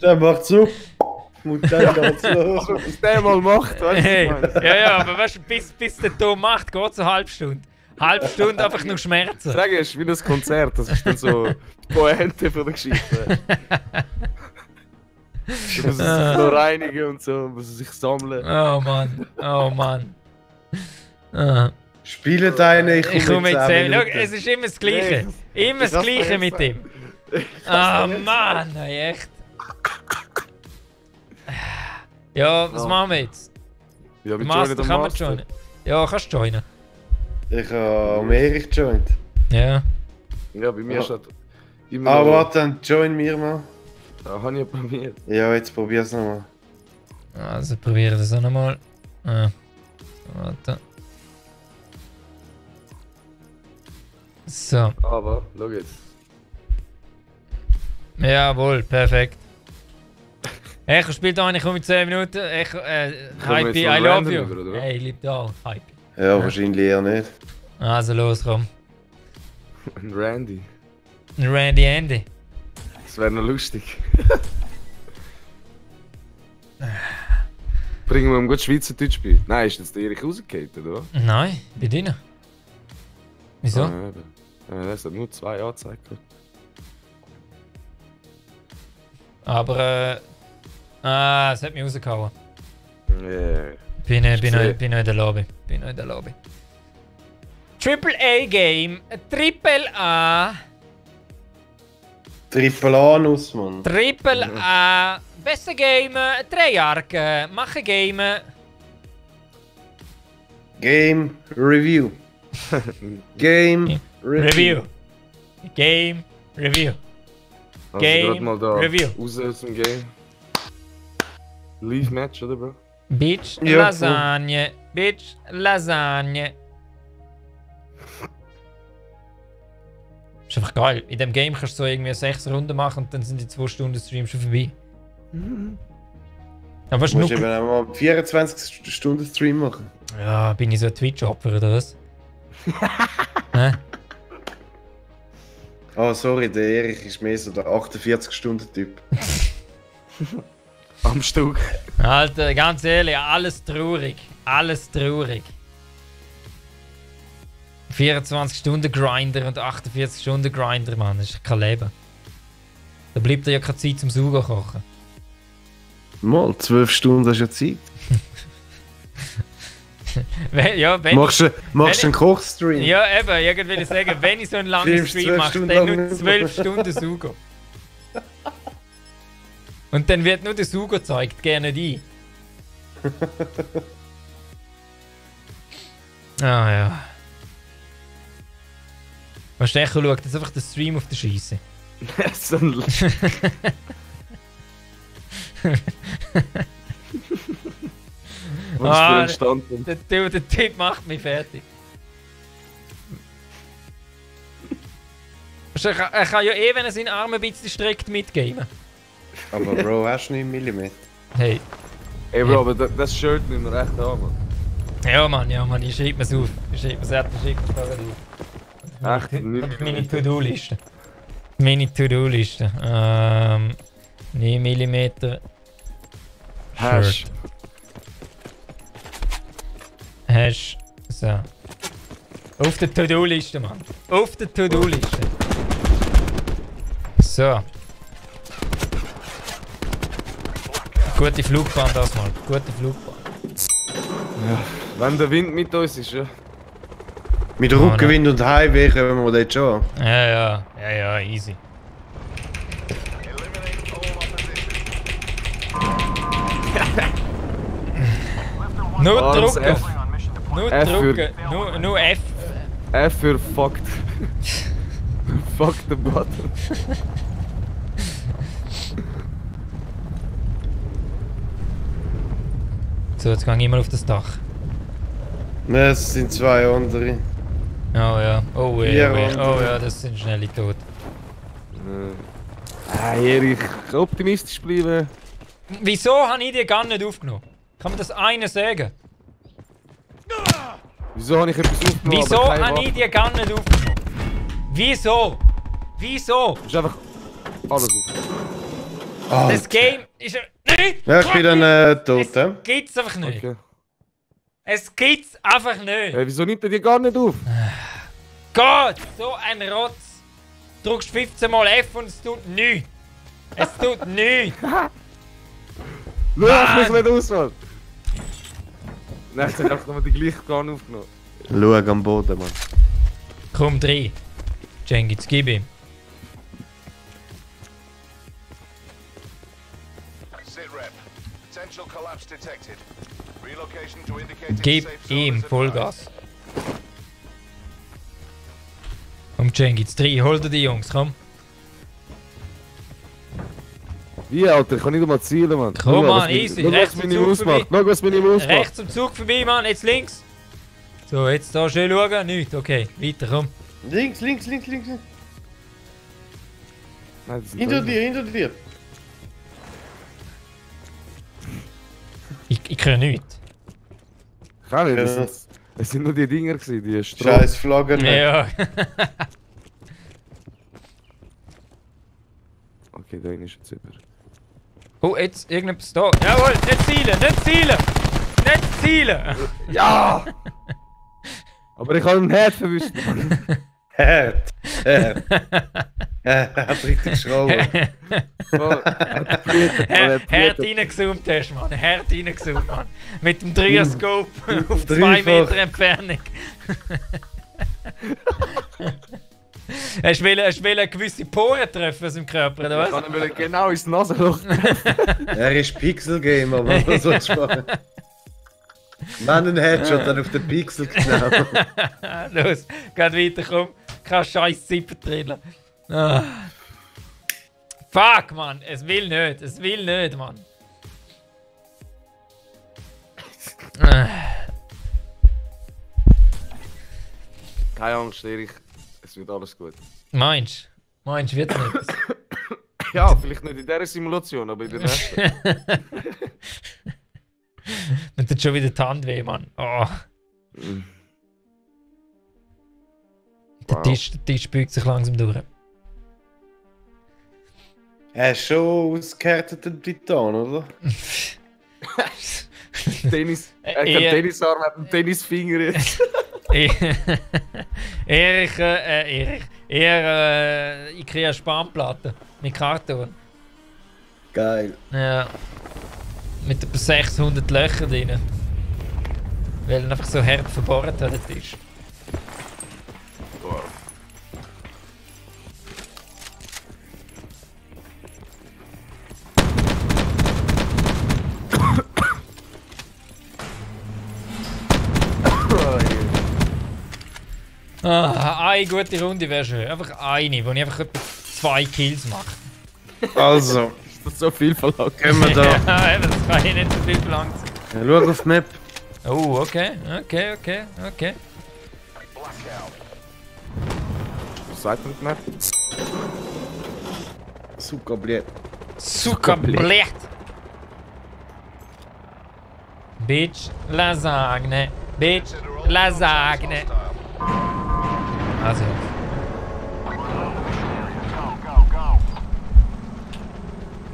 Der macht so. Und dann geht's los. Was der mal macht, weißt du? Hey, Was ich meine? ja, aber weißt du, bis der Tom macht, geht es eine halbe Stunde. Halbe Stunde einfach nur Schmerzen. Sag, es ist wie ein Konzert, das ist dann so die Pointe von der Geschichte. Da müssen sich noch reinigen und so, müssen sich sammeln. Oh Mann, oh Mann. Ah. Spiele deine, Ich komme jetzt 10 Schau, Minuten. es ist immer das Gleiche. Immer das Gleiche mit ihm. Ah Mann, hey, echt. Ja, was machen wir jetzt? Ja, mit Master, Johnny der kann man Master. joinen? Ja, kannst du joinen. Ich habe am Erich joint. Ja. Ja, bei mir steht immer Ah, noch- warte, dann join mir mal. Ja, habe ich ja probiert. Ja, jetzt probier's nochmal. Also probieren das auch nochmal. Ah. Warte. So. Aber, schau jetzt. Jawohl, perfekt. Echo spielt auch nicht um 10 Minuten. Echo, Kommen wir Hype, jetzt I von love Random you. über, oder? Hey, ich liebe dich auch. Hype. Ja, wahrscheinlich eher nicht. Also los, komm. Ein Randy. Randy Andy. Das wäre noch lustig. Bringen wir ihm gut Schweizerdeutsch bei. Nein, ist jetzt der Erich rausgefallen, oder? Nein, bei dir. Wieso? Ah, eben. Es hat nur 2 angezeigt. Aber es hat mich rausgehauen. Yeah. Bin noch gesehen. in der Lobby. Triple A Game. Triple A. Triple Anus, Mann. Triple A. Beste Game. Treyarch. Machen Game. Game Review. Game Review. Review. Game Review. Also Game gerade mal da Review. raus aus dem Game. Leave Match, oder, Bro? Bitch Ja, Lasagne. Bitch Lasagne. Ist einfach geil. In dem Game kannst du so irgendwie 6 Runden machen und dann sind die 2 Stunden Stream schon vorbei. Aber was Du musst ist eben auch mal 24 Stunden Stream machen. Ja, bin ich so ein Twitch-Opfer oder was? Hä? Oh, sorry, der Erich ist mehr so der 48-Stunden-Typ. Am Stück. Alter, ganz ehrlich, alles traurig. Alles traurig. 24 Stunden Grinder und 48 Stunden Grinder, Mann. Das ist kein Leben. Da bleibt ja keine Zeit zum Saugen kochen. Mal, 12 Stunden hast du ja Zeit. Ja, wenn Machst du wenn einen Kochstream? Ja, eben, ich will sagen, wenn ich so einen langen Streamst Stream 12 mache, Stunden dann lang. nur 12 Stunden Sugo. Und dann wird nur der Sugo gezeigt, gerne die. Ah ja. Weißt du, Echo schaut jetzt einfach den Stream auf der Scheisse. So ein Was ist Ah, da entstanden? Der Typ macht mich fertig. Weißt du, er kann ja eh, wenn er seinen Arm ein bisschen streckt, mitgeben. Aber Bro, hast du 9 mm? Hey. Ey, Bro, aber das Shirt müssen wir echt haben, Mann. Ja, Mann, ich schreibe mir's auf. Ich schreibe mir's auf. Echt, Meine To-Do-Liste. Meine To-Do-Liste. 9 mm. Hash. Hash. So. Auf der To-Do-Liste, Mann. Auf der To-Do-Liste. So. Gute Flugbahn das mal. Gute Flugbahn. Ja, wenn der Wind mit uns ist, ja. Mit Rückenwind und Highway kommen wir dort schon. Ja, easy. Nur drücken. Nur drücken. Nur F. F für fucked. Fuck the button. So, jetzt gehe ich mal auf das Dach. Ne, es sind 2 andere. Oh ja. Oh ja, das sind schnelle tot. Erich, optimistisch bleiben. Wieso habe ich die gar nicht aufgenommen? Kann man das eine sagen? Wieso habe ich etwas aufgenommen? Wieso habe ich die gar nicht aufgenommen? Wieso? Wieso? Du hast einfach alles auf. Das Game ist... Nein! Ja, ich bin dann tot, Es gibt's einfach nicht. Okay. Es gibt's einfach nicht. Hey, wieso nimmt er die gar nicht auf? Gott, so ein Rotz. Du drückst 15 Mal F und es tut nichts. Es tut nichts. Schau, ich muss nicht auswählen. Nein, ich habe einfach nochmal die gleiche Garn aufgenommen. Schau am Boden, Mann. Komm, 3. Cengiz, gib ihm. Sitrep. Potential collapse detected. Relocation to indicated Gib safe zone ihm is Vollgas. Komm, Cengiz, 3. Hol dir die Jungs, komm. Wie, Alter? Ich kann nicht mal zielen, Mann. Komm, Mann, easy. Schau, Rechts was zum meine Zug Maus vorbei. macht. Schau, was meine Maus macht. Rechts zum Zug vorbei, Mann. Jetzt links. So, jetzt da schön schauen. Nichts. Okay, weiter, komm. Links. Nein, das sind Hinter Leute. dir. Ich höre nichts. Kann nicht, Ja. es sind nur die Dinger gewesen, die Strom. Scheiß Flaggen. Ja. Okay, da ist jetzt über. Oh, jetzt irgendetwas da. Jawohl, nicht zielen, nicht zielen! Nicht zielen! Ja! Aber ich habe einen Herd verwischt. Herd. Er hat richtig geschraubt. Herd reingezoomt hast, Mann. Herd reingezoomt, Mann. Mit dem Dreierscope auf 2 Dreifach. Meter Entfernung. Hast du eine gewisse Poren treffen aus dem Körper, oder Ich was? kann ihm genau ins Nasenloch. Er ist Pixel-Gamer, Mann. Was soll ich machen? Mann, ein Headshot dann auf den Pixel genau. Los, geht weiter, komm. Kein scheiß Zipper drin. Ah. Fuck, Mann. Es will nicht, Mann. Keine Angst, Erich. Es wird alles gut. Meinst du, wird's nicht? Ja, vielleicht nicht in dieser Simulation, aber in der nächsten. Mir tut schon wieder die Hand weh, Mann. Oh. Der Tisch beugt sich langsam durch. Er ist schon ausgehärteter Titan, oder? Tennis. Er hat einen Tennisarm, hat einen Tennisfinger jetzt. Erich, ich kriege eine Spanplatte mit Karton. Geil. Ja. Mit etwa 600 Löchern drin. Weil er einfach so hart verbohrt hat, der Tisch. Wow. Eine gute Runde wäre schön. Einfach eine, wo ich einfach etwa 2 Kills mache. Also, Ist das so viel verlangt? gehen wir da. Ja, eben, das kann ich nicht so viel verlangt. Ja, schau auf die Map. Oh, okay. Was sagt man nicht mehr? Zuckerblät. Zuckerblät! Bitch, Lasagne. Bitch, Lasagne. Also.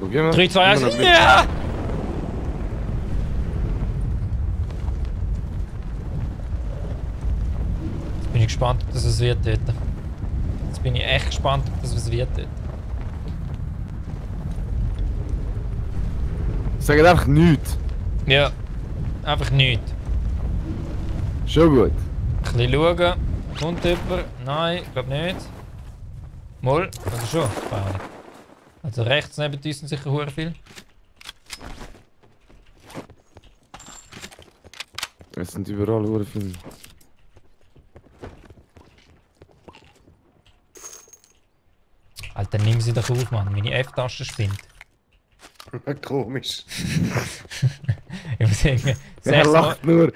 Wo gehen wir? 3, 2, 1. Immer noch Ja! Jetzt bin ich gespannt, ob das was wird dort. Jetzt bin ich echt gespannt, ob das was wird dort. Sagt einfach nichts. Ja, einfach nichts. Schon gut. Ein bisschen schauen. Kommt jemand? Nein, ich glaube nicht. Moll, oder schon? Also rechts neben uns sind sicher hure viel. Es sind überall hure viele. Alter, nimm sie doch auf, Mann. Meine F-Tasche spinnt. Komisch. Ich muss sagen, Er lacht nur.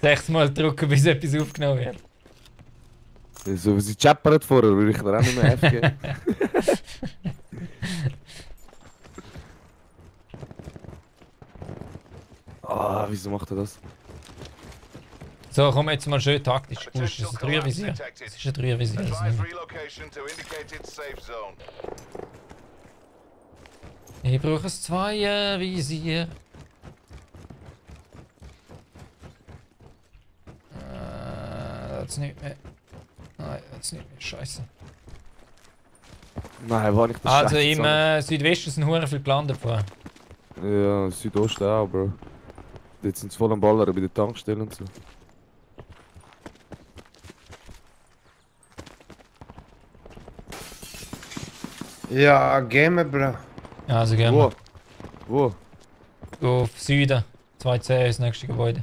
6 Mal drücken, bis etwas aufgenommen wird. So wie sie chappert vorher, würde ich dir auch nicht mehr F geben. Ah, wieso macht er das? So, komm jetzt mal schön taktisch. Ist das ein Dreiervisier? Das ist ein Dreiervisier. Advise relocation to indicated safe zone. Ich brauche ein Zweiervisier. Das nicht mehr. Nein, das nicht mehr. Scheiße. Nein, war nicht das Also Schlechte, im Südwesten sind hure viel gelandet vorher. Ja, Südosten auch, Bro. Jetzt sind sie voll am Ballern bei der Tankstelle und so. Ja, Game, Bro. Also gehen wir. Wo? Auf Süden. 2C ist das nächste Gebäude.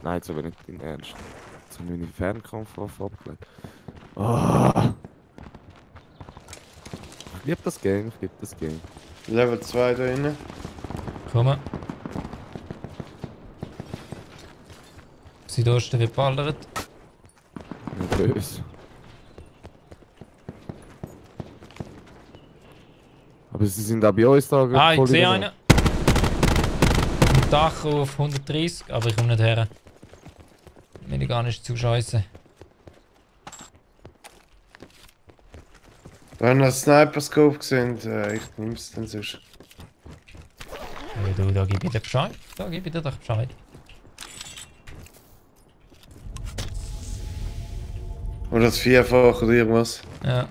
Nein, jetzt aber nicht in Ernst. Jetzt haben wir meine Fernkampfwaffe abgelegt. Ah! Ich liebe das Game, ich liebe das Game. Level 2 da innen. Komm. Südosten wird ballert. Nervös. Aber sie sind auch bei uns da. Ah, ich voll sehe überall. einen. Auf dem Dach auf 130, aber ich komme nicht her. Will ich gar nicht zu scheiße. Wenn ihr Sniper-Scope gesehen, ich nehm's dann sonst. Ja, du, da gebe ich dir Bescheid. Da gebe ich dir doch Bescheid. Oder das Vierfach oder irgendwas. Ja.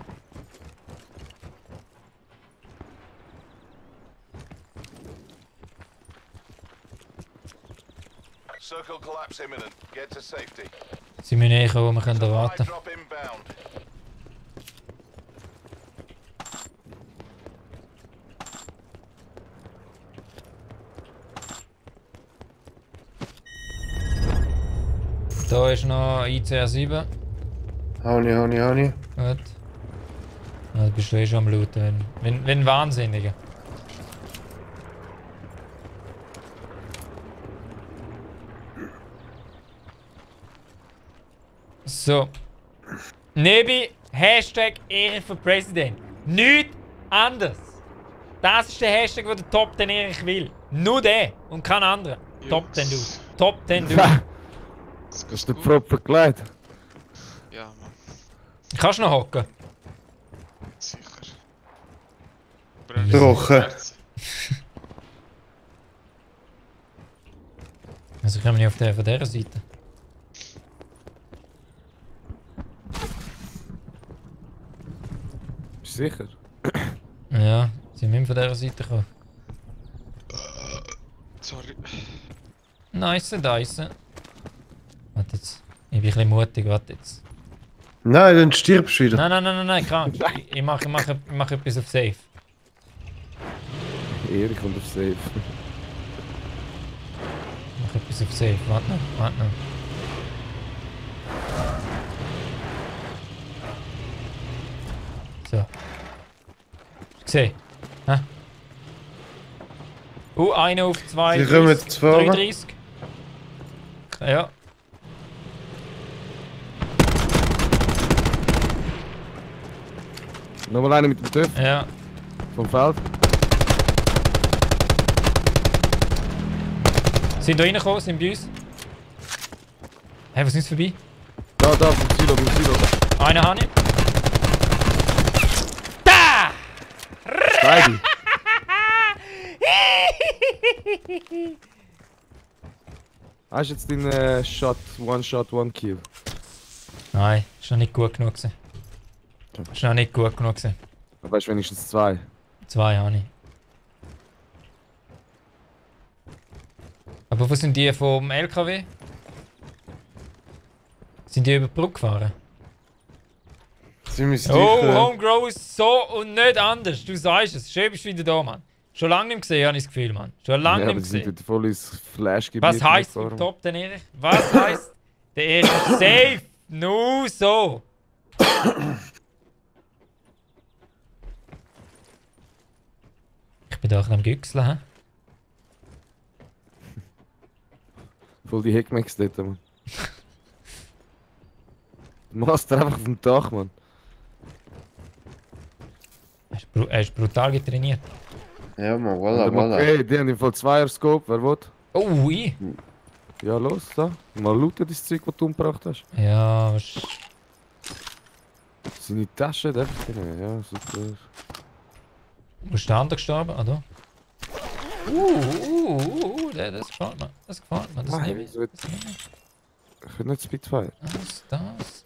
Circle collapse imminent. Get to safety. Sie müssen eh kommen, wir können da warten. Drop inbound. Da ist noch ICR 7. Honey. Gut. Ja, du bist du eh schon am Looten. Wenn Wahnsinniger. So. Nebi, Hashtag Ehre für Präsident. Nichts anderes. Das ist der Hashtag, den der Top 10 Erich will. Nur der und kein anderer. Top 10 du. Top 10 du. Das ist der Prop verkleidet. Ja, Mann. Kannst du noch hocken? Sicher. Trocken. Also kommen wir nicht von dieser Seite. Bist du sicher? Ja, sie müssen von dieser Seite kommen. Sorry. Nice, nice. Warte jetzt. Ich bin ein bisschen mutig, warte jetzt. Nein, dann stirbst du wieder. Nein, krank. Ich mach etwas auf Safe. Erik kommt auf Safe. Ich mach etwas auf Safe. Warte noch. So. Gesehen. Hä? Einer auf 2. Sie kommen jetzt vor. 33. Ja. Nochmal einer mit dem TÜV Ja. vom Feld. Sind da reingekommen, sind bei uns. Hey, was ist vorbei? Da, vom Silo. Einer habe ich. Da! Beide. Hast du jetzt deinen Shot, One Kill? Nein, ist noch nicht gut genug gewesen. Ist noch nicht gut genug gewesen. Da weißt du wenigstens 2. 2 habe ich. Aber wo sind die vom LKW? Sind die über die Brücke gefahren? Homegrown ist so und nicht anders. Du sagst es. Schön bist du wieder da, Mann. Schon lange nicht gesehen, habe ich das Gefühl, Mann. Schon lange nicht gesehen. Sind voll ins Flash-Gebiet. Was heisst im Top den Erich? Was heisst der Erich? Safe! Nur so! Ich bin doch am Güchseln, hä? Voll die Heckmacks dort, Mann. Du machst einfach auf dem Dach, Mann. Er ist brutal getrainiert. Ja, man, voilà. Okay, die haben im Fall 2er Scope, wer will? Oh, ich? Ja, los, da. Mal looten das Zeug, das du umgebracht hast. Ja, was... Seine Tasche, der drin, ja, super. Wo ist der andere gestorben? Ah, da. Das gefällt mir. Das gefällt mir. Das nehme ich. Ich will nicht Spitfire. Das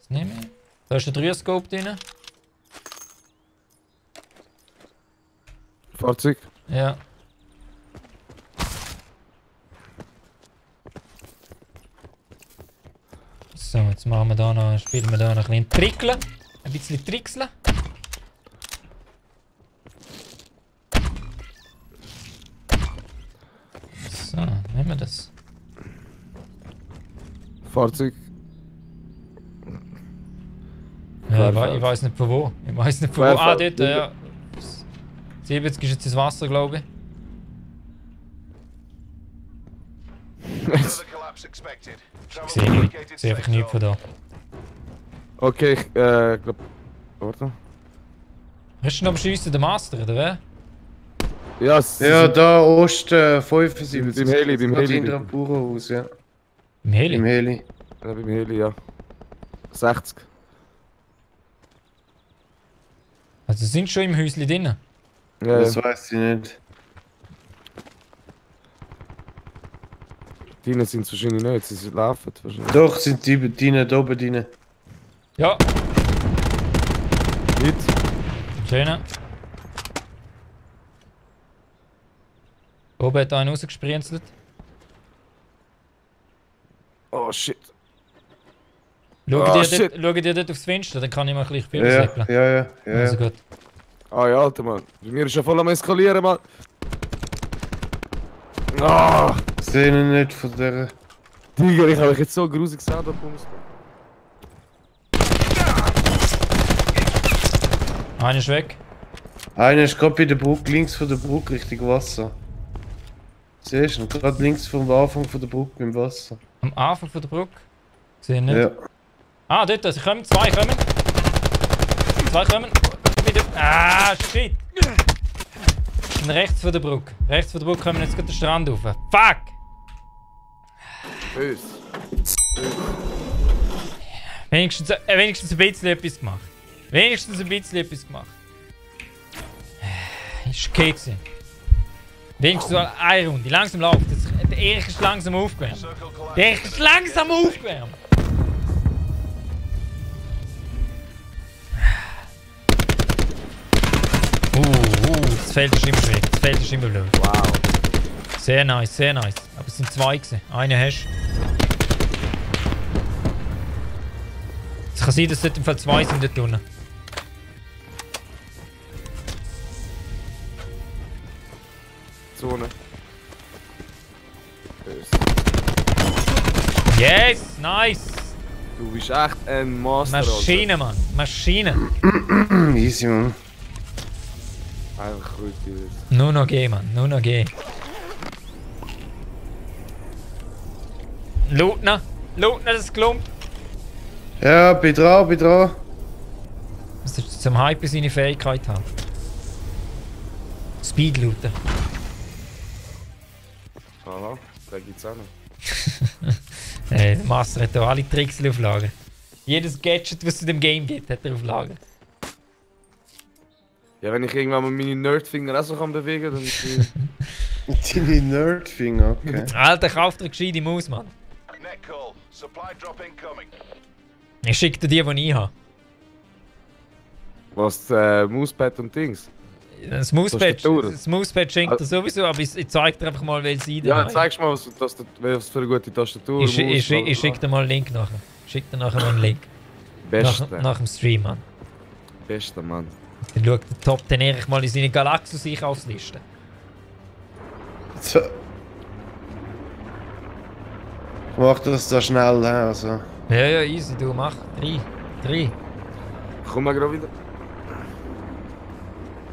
nehme ich. Da ist der 3er-Scope drin. Fahrzeug? Ja. So, jetzt machen wir da noch, spielen wir da noch ein bisschen Trickeln. Ein bisschen Trickseln. So, nehmen wir das. Fahrzeug? Ja, ich weiß nicht von wo. Ich weiß nicht von wo. Ah, dort, ja. 70 ist jetzt ins Wasser, glaube ich. Ich sehe einfach nichts von da. Okay, ich glaube... Warte. Hast du noch beschiessen, den Master, oder wer? Ja, ja, da Osten 75. Beim Heli, beim Heli. Hinter dem Bauernhaus, ja. Im Heli? Im Heli. Ja, beim Heli, ja. 60. Also sind schon im Häuschen drin? Ja, das weiß ich nicht. Die sind es wahrscheinlich nicht, sie laufen wahrscheinlich. Doch, sind die Diener da oben drin. Ja. Nicht? Schön. Oben hat einer rausgesprenzelt. Oh shit. Schau dir dort aufs Fenster, dann kann ich mal ein bisschen Bilder säckeln. Ja. Also gut. Ah ja, Alter, Mann. Bei mir ist ja voll am Eskalieren, Mann. Ah! Sehen nicht von der... Digga, ich habe mich jetzt so grusig gesehen, da kommst du. Einer ist weg. Einer ist gerade bei der Brücke, links von der Brücke, Richtung Wasser. Siehst du? Gerade links vom Anfang von der Brücke im Wasser. Am Anfang von der Brücke? Sehe nicht. Ja. Ah, dort, sie kommen, zwei kommen. Zwei kommen. Wieder. Ah, shit! Und rechts von der Brücke. Rechts von der Brücke kommen jetzt gerade den Strand rauf. Fuck! Böse. Wenigstens ein bisschen etwas gemacht. Wenigstens ein bisschen etwas gemacht. Ist okay gewesen. Wenigstens so eine Runde. Langsam läuft. Der Erich ist langsam aufgewärmt. Der Erich ist langsam aufgewärmt. Das Feld ist immer weg. Das Feld ist immer blöd. Wow. Sehr nice, sehr nice. Aber es sind zwei gewesen. Einen hast du. Es kann sein, dass dort im Fall zwei sind dort unten. Zone. Böse. Yes, nice. Du bist echt ein Master. Maschine, Mann. Maschine. Easy, Mann. Einfach richtig. Nur noch gehen, Mann. Nur noch gehen. Lutner. Lutner, das Klump. Ja, bin dran. Das ist zum Hype seine Fähigkeit haben. Speed looten. Aha, da gibt's auch noch. Der Master hat hier alle Tricks auf Lager. Jedes Gadget, was es in dem Game gibt, hat er auf Lager. Ja, wenn ich irgendwann mal meine Nerdfinger auch so kann bewegen kann, dann... Deine Nerdfinger, okay. Alter, kauf dir eine gescheite Maus, Mann. Ich schicke dir die ich habe. Was, Mauspad und Dings? Das Mauspad schenkt er sowieso, aber ich zeig dir einfach mal, welche Seite. Ja, zeigst mal, was für eine gute Tastatur. Ich schick dir mal einen Link nachher. Schick dir nachher mal einen Link. Nach dem Stream, Mann. Bester, Mann. Dann schaut der Top den Erich mal in seine Galaxus-Einkaufsliste. So. Mach das da schnell, also. Ja, easy, du mach. 3. Komm mal gerade wieder.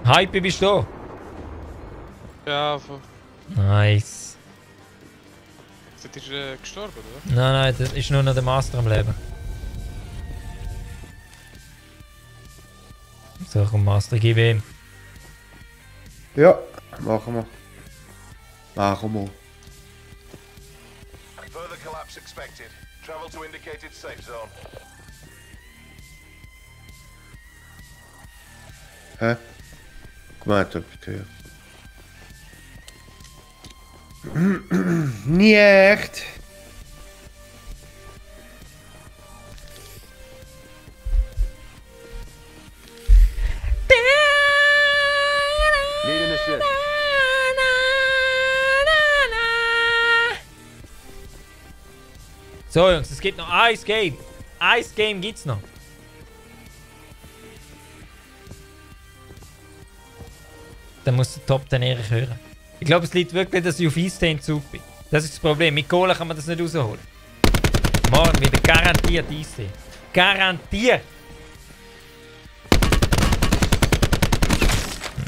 Hype, bist du da? Ja, voll. Nice. Sind ihr gestorben, oder? Nein, das ist nur noch der Master am Leben. So, komm, Master, gib ihm. Ja, machen wir. Machen wir. Further collapse expected. Travel to indicated safe zone. Hä? Gemeint, hab ich gehört. Nicht. So, Jungs, es gibt noch ein Game. Ein Game gibt's noch. Dann muss der Top den Erich hören. Ich glaube, es liegt wirklich, dass ich auf Eistee-Entzug bin. Das ist das Problem. Mit Kohle kann man das nicht rausholen. Morgen wieder garantiert Eistee. Garantiert!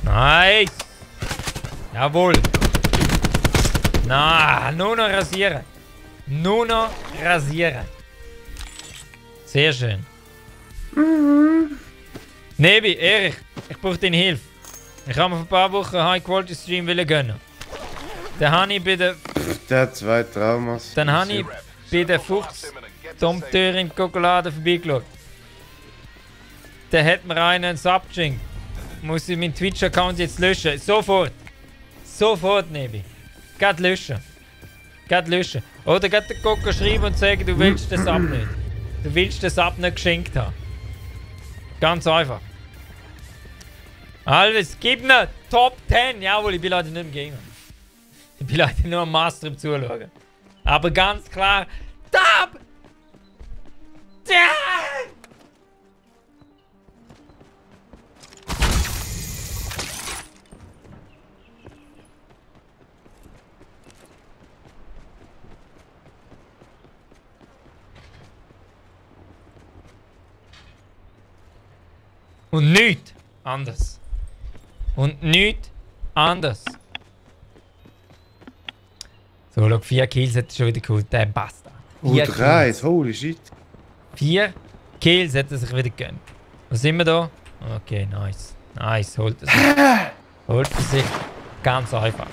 Nice! Jawohl! Na, nur noch rasieren. Nur noch rasieren. Sehr schön. Nebi, Erich, ich brauche deine Hilfe. Ich habe mir vor ein paar Wochen einen High-Quality-Stream gönnen. Dann habe ich bei der... Der hat 2 Traumas. Dann habe ich bei der Fuchs-Dompteur im Kokoladen vorbeigeschaut. Der hat mir einen Sub geschenkt. Muss ich meinen Twitch-Account jetzt löschen? Sofort! Sofort, Nebi. Geht löschen. Geht löschen. Oder geht den Koko schreiben und sagen, du willst den Sub nicht. Du willst den Sub nicht geschenkt haben. Ganz einfach. Alves, gib mir Top 10! Jawohl, ich bin leider nicht im Gamer. Ich bin leider nur am Master im Zuschauen. Aber ganz klar, Top 10! Und nichts anders. Und nichts anders. So, schau, 4 Kills hat er schon wieder geholt, der Bastard. 3, holy shit. 4 Kills hat er sich wieder gegönnt. Was sind wir da? Okay, nice. Nice, holt er sich. Holt er sich ganz einfach.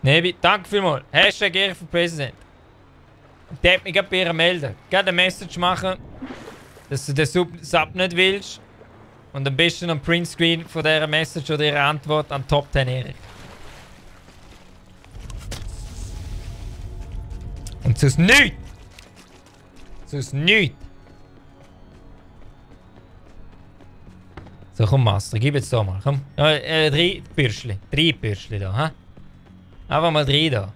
Nebi, danke vielmals. Hashtag Ehre für Präsident. Der hat mich gerade bei ihr melden. Gerade eine Message machen, dass du den Sub nicht willst. Und am besten ein Printscreen von dieser Message oder ihrer Antwort an Top 10 Erich. Und sonst nichts! Sonst nichts! So, komm Master, gib jetzt da mal. Komm. 3 Bürschli. 3 Bürschli da, hä? Einfach mal 3 da.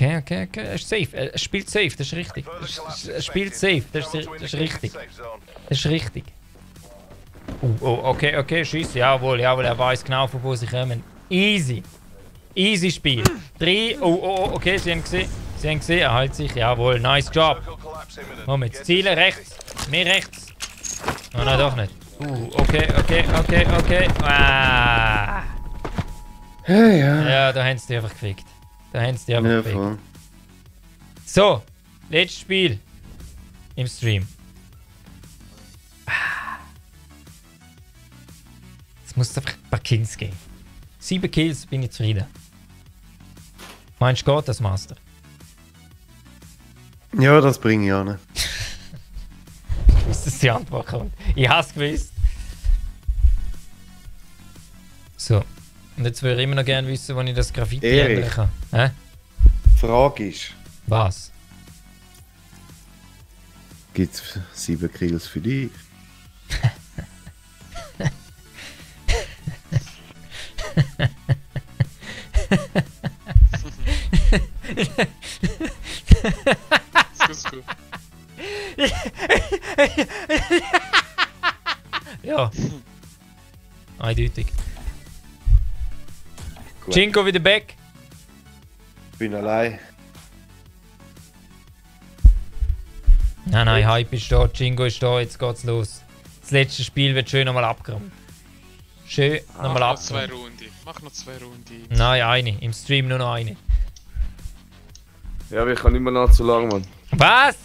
Okay. Er ist safe. Er spielt safe, das ist richtig. Er spielt safe, das ist richtig. Das ist richtig. Oh, okay, schießt. Jawohl, er weiß genau, von wo sie kommen. Easy. Easy Spiel. 3. Oh, okay, sie haben gesehen. Er hält sich. Jawohl, nice Job. Moment, Ziele rechts. Mehr rechts. Oh nein, doch nicht. Okay. Ah. Hey, ja. Ja, da haben sie die einfach gefickt. Voll. So, letztes Spiel im Stream. Es muss einfach ein paar Kills geben. 7 Kills, bin ich zufrieden. Meinst du, geht das, Master? Ja, das bringe ich an. Ich wusste, dass die Antwort kommt. Ich hab's gewusst. So. Und jetzt würde ich immer noch gerne wissen, wo ich das Graffiti ändern kann. Hä? Die Frage ist... Was? Gibt es 7 Kills für dich? Gut. Ja. Eindeutig. Gut. Jinko wieder back. Ich bin allein. Nein, Hype ist da, Jingo ist da, jetzt geht's los. Das letzte Spiel wird schön nochmal abgeräumt. Schön nochmal Mach noch 2 abgeräumt. Runden. Mach noch 2 Runden. Nein, eine. Im Stream nur noch eine. Ja, aber ich kann nicht mehr nach zu lang, Mann. Was?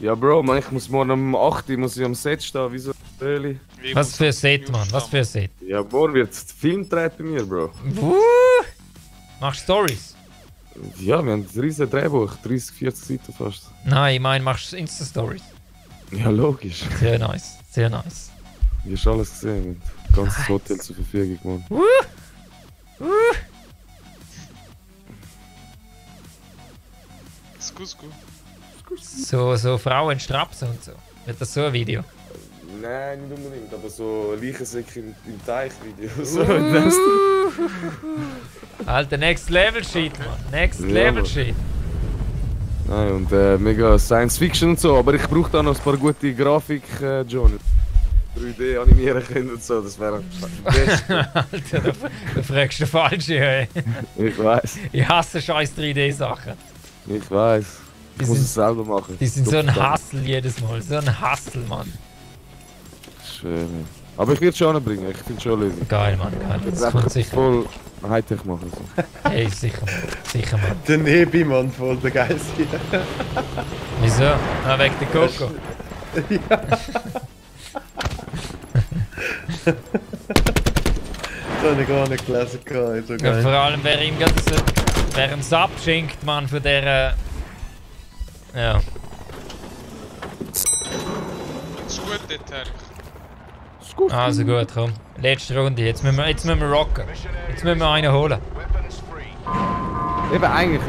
Ja, Bro, man, ich muss morgen um 8 Uhr muss ich am Set stehen, wieso early? Was für ein Set, Mann? Was für ein Set? Ja, morgen wird Film gedreht bei mir, Bro. Machst du Stories? Ja, wir haben ein riesiges Drehbuch, 30, 40 Seiten fast. Nein, ich meine, machst du Insta-Stories? Ja, logisch. Sehr nice, sehr nice. Wie hast du alles gesehen? Das ganze Hotel zur Verfügung, Mann. Skusku. So Frauen strapsen und so. Wird das so ein Video? Nein, nicht unbedingt, aber so Leichensäcke im Teich-Video. Alter, Next Level Shit, Mann. Next Ja, Level Mann. Shit. Nein, und mega Science Fiction und so, aber ich brauche da noch ein paar gute Grafik-Journal. 3D animieren können und so, das wäre das Beste. Alter, da fragst du falsche, hey. Ich weiß, Ich hasse scheiß 3D-Sachen. ich weiß. Ich muss es selber machen. Die sind so ein Hassel jedes Mal. So ein Hassel, Mann. Schön. Aber ich werde es schon anbringen, ich finde schon eine Lösung. Geil, Mann, geil. Ich Das werde kommt einfach sicher. voll Hightech machen. So. Hey, sicher, Mann. Sicher, Mann. Der Nebi, Mann, voll begeistert. Wieso? Ah, wegen der Coco. Das habe ich gar nicht gelesen. So Ja, geil. vor allem, wer ihm gerade so, wer ihm Sub schenkt, Mann, von der. Ja. Ist gut dort, Herr. Also gut, komm. Letzte Runde. Jetzt müssen wir rocken. Jetzt müssen wir einen holen. Weapons free. Eben eigentlich.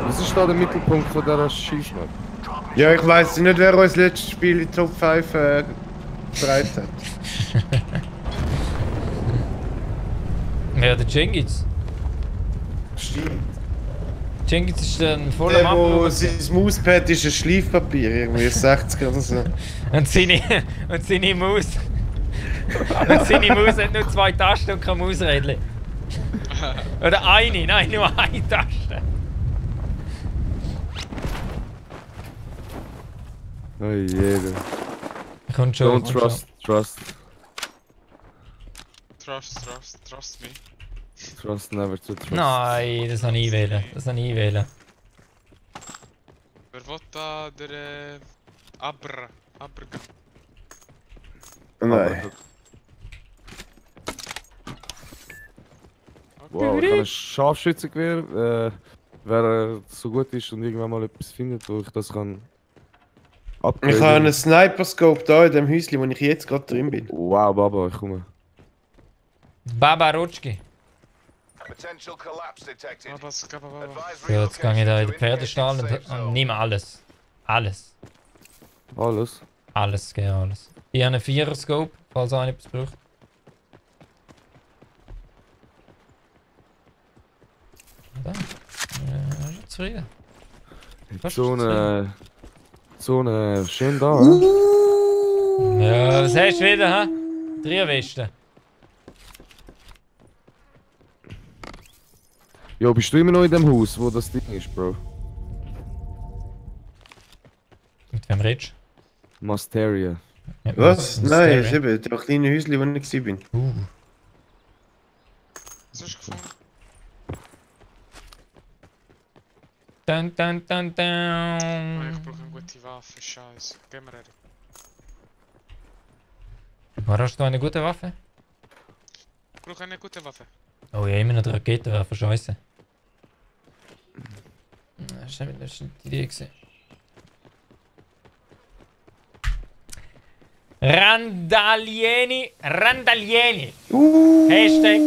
Was ist da der Mittelpunkt von dieser Schießmap? Ja, ich weiss nicht, wer uns letztes Spiel in Top 5 bereit hat. Ja, der Cengiz. Stimmt. Cengiz ist ein voller Der, Mann. wo sein Mauspad ist ein Schleifpapier, irgendwie 60 oder so. Und seine Maus. Und seine Maus hat nur 2 Tasten und kein Mausrädchen. Oder eine, nein, nur eine Taste. Oh jeder. Kommt schon. Don't trust, trust. Trust me. Trust never to trust. Nein, das habe ich wählen. Das habe ich wählen. Wer will da der Abr? Nein. Wow, ich habe ein Scharfschützengewehr. Wer so gut ist und irgendwann mal etwas findet, wo ich das kann. Ich habe einen Sniper-Scope da in dem Häuschen, wo ich jetzt gerade drin bin. Wow, Baba, ich komme. Baba Rutschki. Potential collapse detected. Baba. Advise Ja, jetzt gehe ich da in den relocation to Pferdestall indicate und safe zone. nehme alles. Alles. Alles? Alles, genau alles. Ich habe einen 4er-Scope, falls einer etwas braucht. Da. Zufrieden. So eine schön da, Ja, was hast du wieder, hä? 3 Westen. Jo, bist du immer noch in dem Haus, wo das Ding ist, Bro? Mit wem redest Masteria. du? Was? Mit Nein, Stereo. ist eben das kleine Häuschen, wo ich war. Was hast du gefunden? Dun, dun, dun, Oh, ich dun. brauche eine gute Waffe, scheiße. Gehen wir her. War hast du eine gute Waffe? brauche eine gute Waffe. Oh ja, immer noch die Raketenwerfer, scheiße. Das war nicht die Idee gewesen. Randalieni. Hashtag.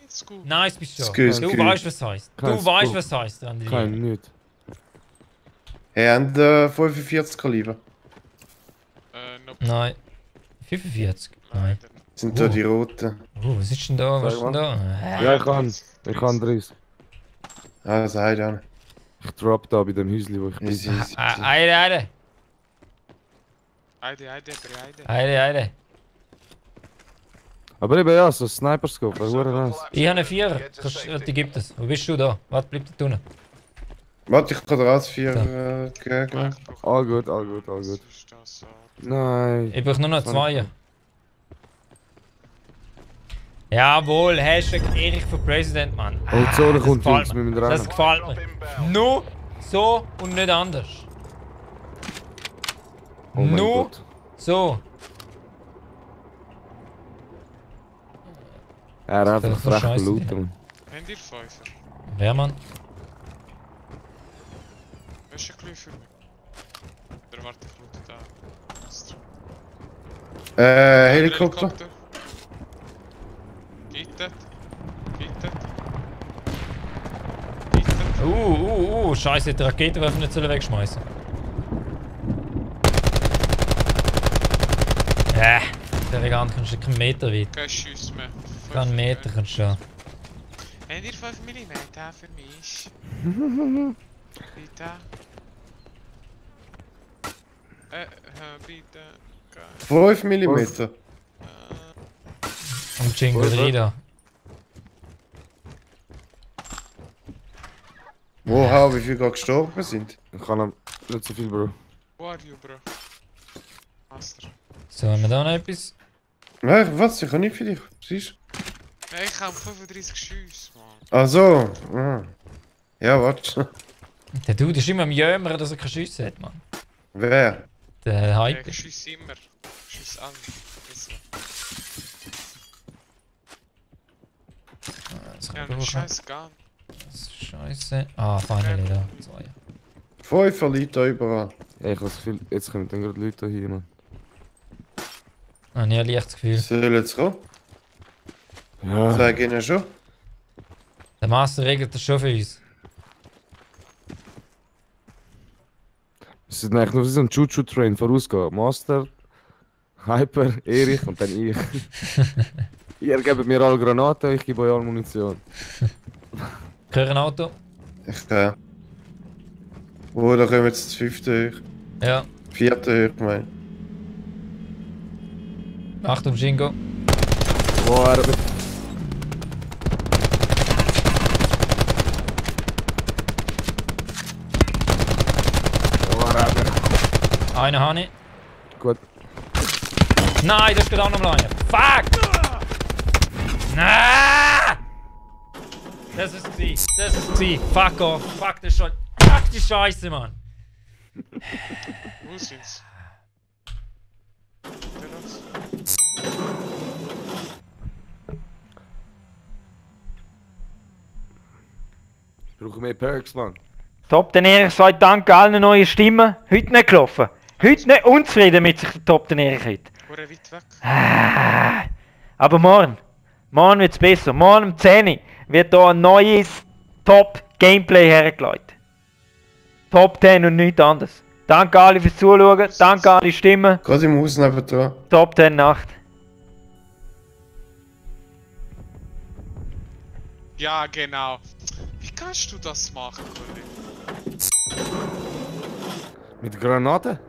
Ist gut. Nice bist du. Skü, Du skü. weißt, was heißt. Du Kein weißt, Skü. was heißt, Randalieni. Kein nicht. Hey, und 45 Kaliber. Nope. Nein. 45? Nein. Sind da die roten. Was ist denn da? Was ist denn da? Ja, ich kann 30. Ah, sei dann. Ich drop da bei dem Häuschen, wo ich bin. Easy, easy. Eide. Eide. Aber eben ja, so Sniper-Scope, wäre Circle nice. collapsing. Ich habe einen Vierer. Get to safety. Die gibt es. Wo bist du da? Warte, bleib da unten. Warte, ich kann dir alles 4 geben. All gut, all gut, all gut. Ist das so? Nein. Ich brauche nur noch 2. Jawohl, Hashtag Erich für Präsident, Mann. Oh, die Zone das kommt, gefällt Jungs, mir. wir müssen Das rennen. gefällt Drop mir. inbound. Nur so und nicht anders. Oh mein Nur Gott. so. Er hat Das einfach ist so frech scheiße. gelootet. Habt ihr Pfeifer? Wer, Mann? Hast du ein Glück für mich? Oder warte, ich loote da. Ist Helikopter. Gittet. Scheiße, die Raketenwerfer nicht sollen wegschmeißen. Der Vegan kannst du keinen Meter weit. Kein Schuss mehr. Keinen Meter kannst du schon. Habt ihr 5 mm für mich? Bitte. Bitte. 5 mm. Und Jingle 3 da. Wow, wie viele gerade gestorben sind. Ich kann nicht so viel, Bro. Wo are you, bro? Master. So, haben wir da noch etwas? Nein, was? Ich kann nicht für dich. Siehst du? Nein, ich habe 35 Schüsse, Mann. Ach so. Ah. Ja, warte. Der Dude ist immer am Jömmer, dass er keine Schüsse hat, Mann. Wer? Der Hype. Ich schieße immer. Ich schieße an. Ist so. Das Ja, kann einen ich brauchen. scheiß Gun. Das ist scheiße. Ah, finally da. 2. 5 Liter überall. Ja, ich habe das Gefühl, jetzt kommen dann gerade Leute hier, Mann. Ah, nie ein leichtes Gefühl. Soll jetzt kommen? Ja. Sag ihnen schon. Der Master regelt das schon für uns. Es sind eigentlich nur so ein Choo-Choo-Train vorausgehen. Master, Hyper, Erich und dann ich. Ihr gebt mir alle Granaten, ich gebe euch alle Munition. Gehören Auto? Ich kann. Oh, da kommen jetzt das 5. hoch. Ja. 4. hoch, mein. Achtung, Jingo. Boah, er wird... Eine Honey. Gut. Nein, das geht auch noch mal einer. Fuck! Nein! Das ist sie. Das ist sie. Fuck off. Fuck die Scheiße. Fuck die Scheiße, Mann. Wo sind's? Ich brauche mehr Perks, Mann. Top, den Erich sagt danke allen neuen Stimmen. Heute nicht gelaufen. Heute nicht unzufrieden mit sich der Top, den Erich heute. Weit weg. Aber morgen wird es besser. Morgen um 10 Uhr wird hier ein neues Top-Gameplay hergelegt. Top 10 und nichts anderes. Danke alle fürs Zuschauen, danke alle Stimmen. Gerade im Haus nebenan. Top 10 Nacht. Ja, genau. Wie kannst du das machen, Kollege? Mit Granaten?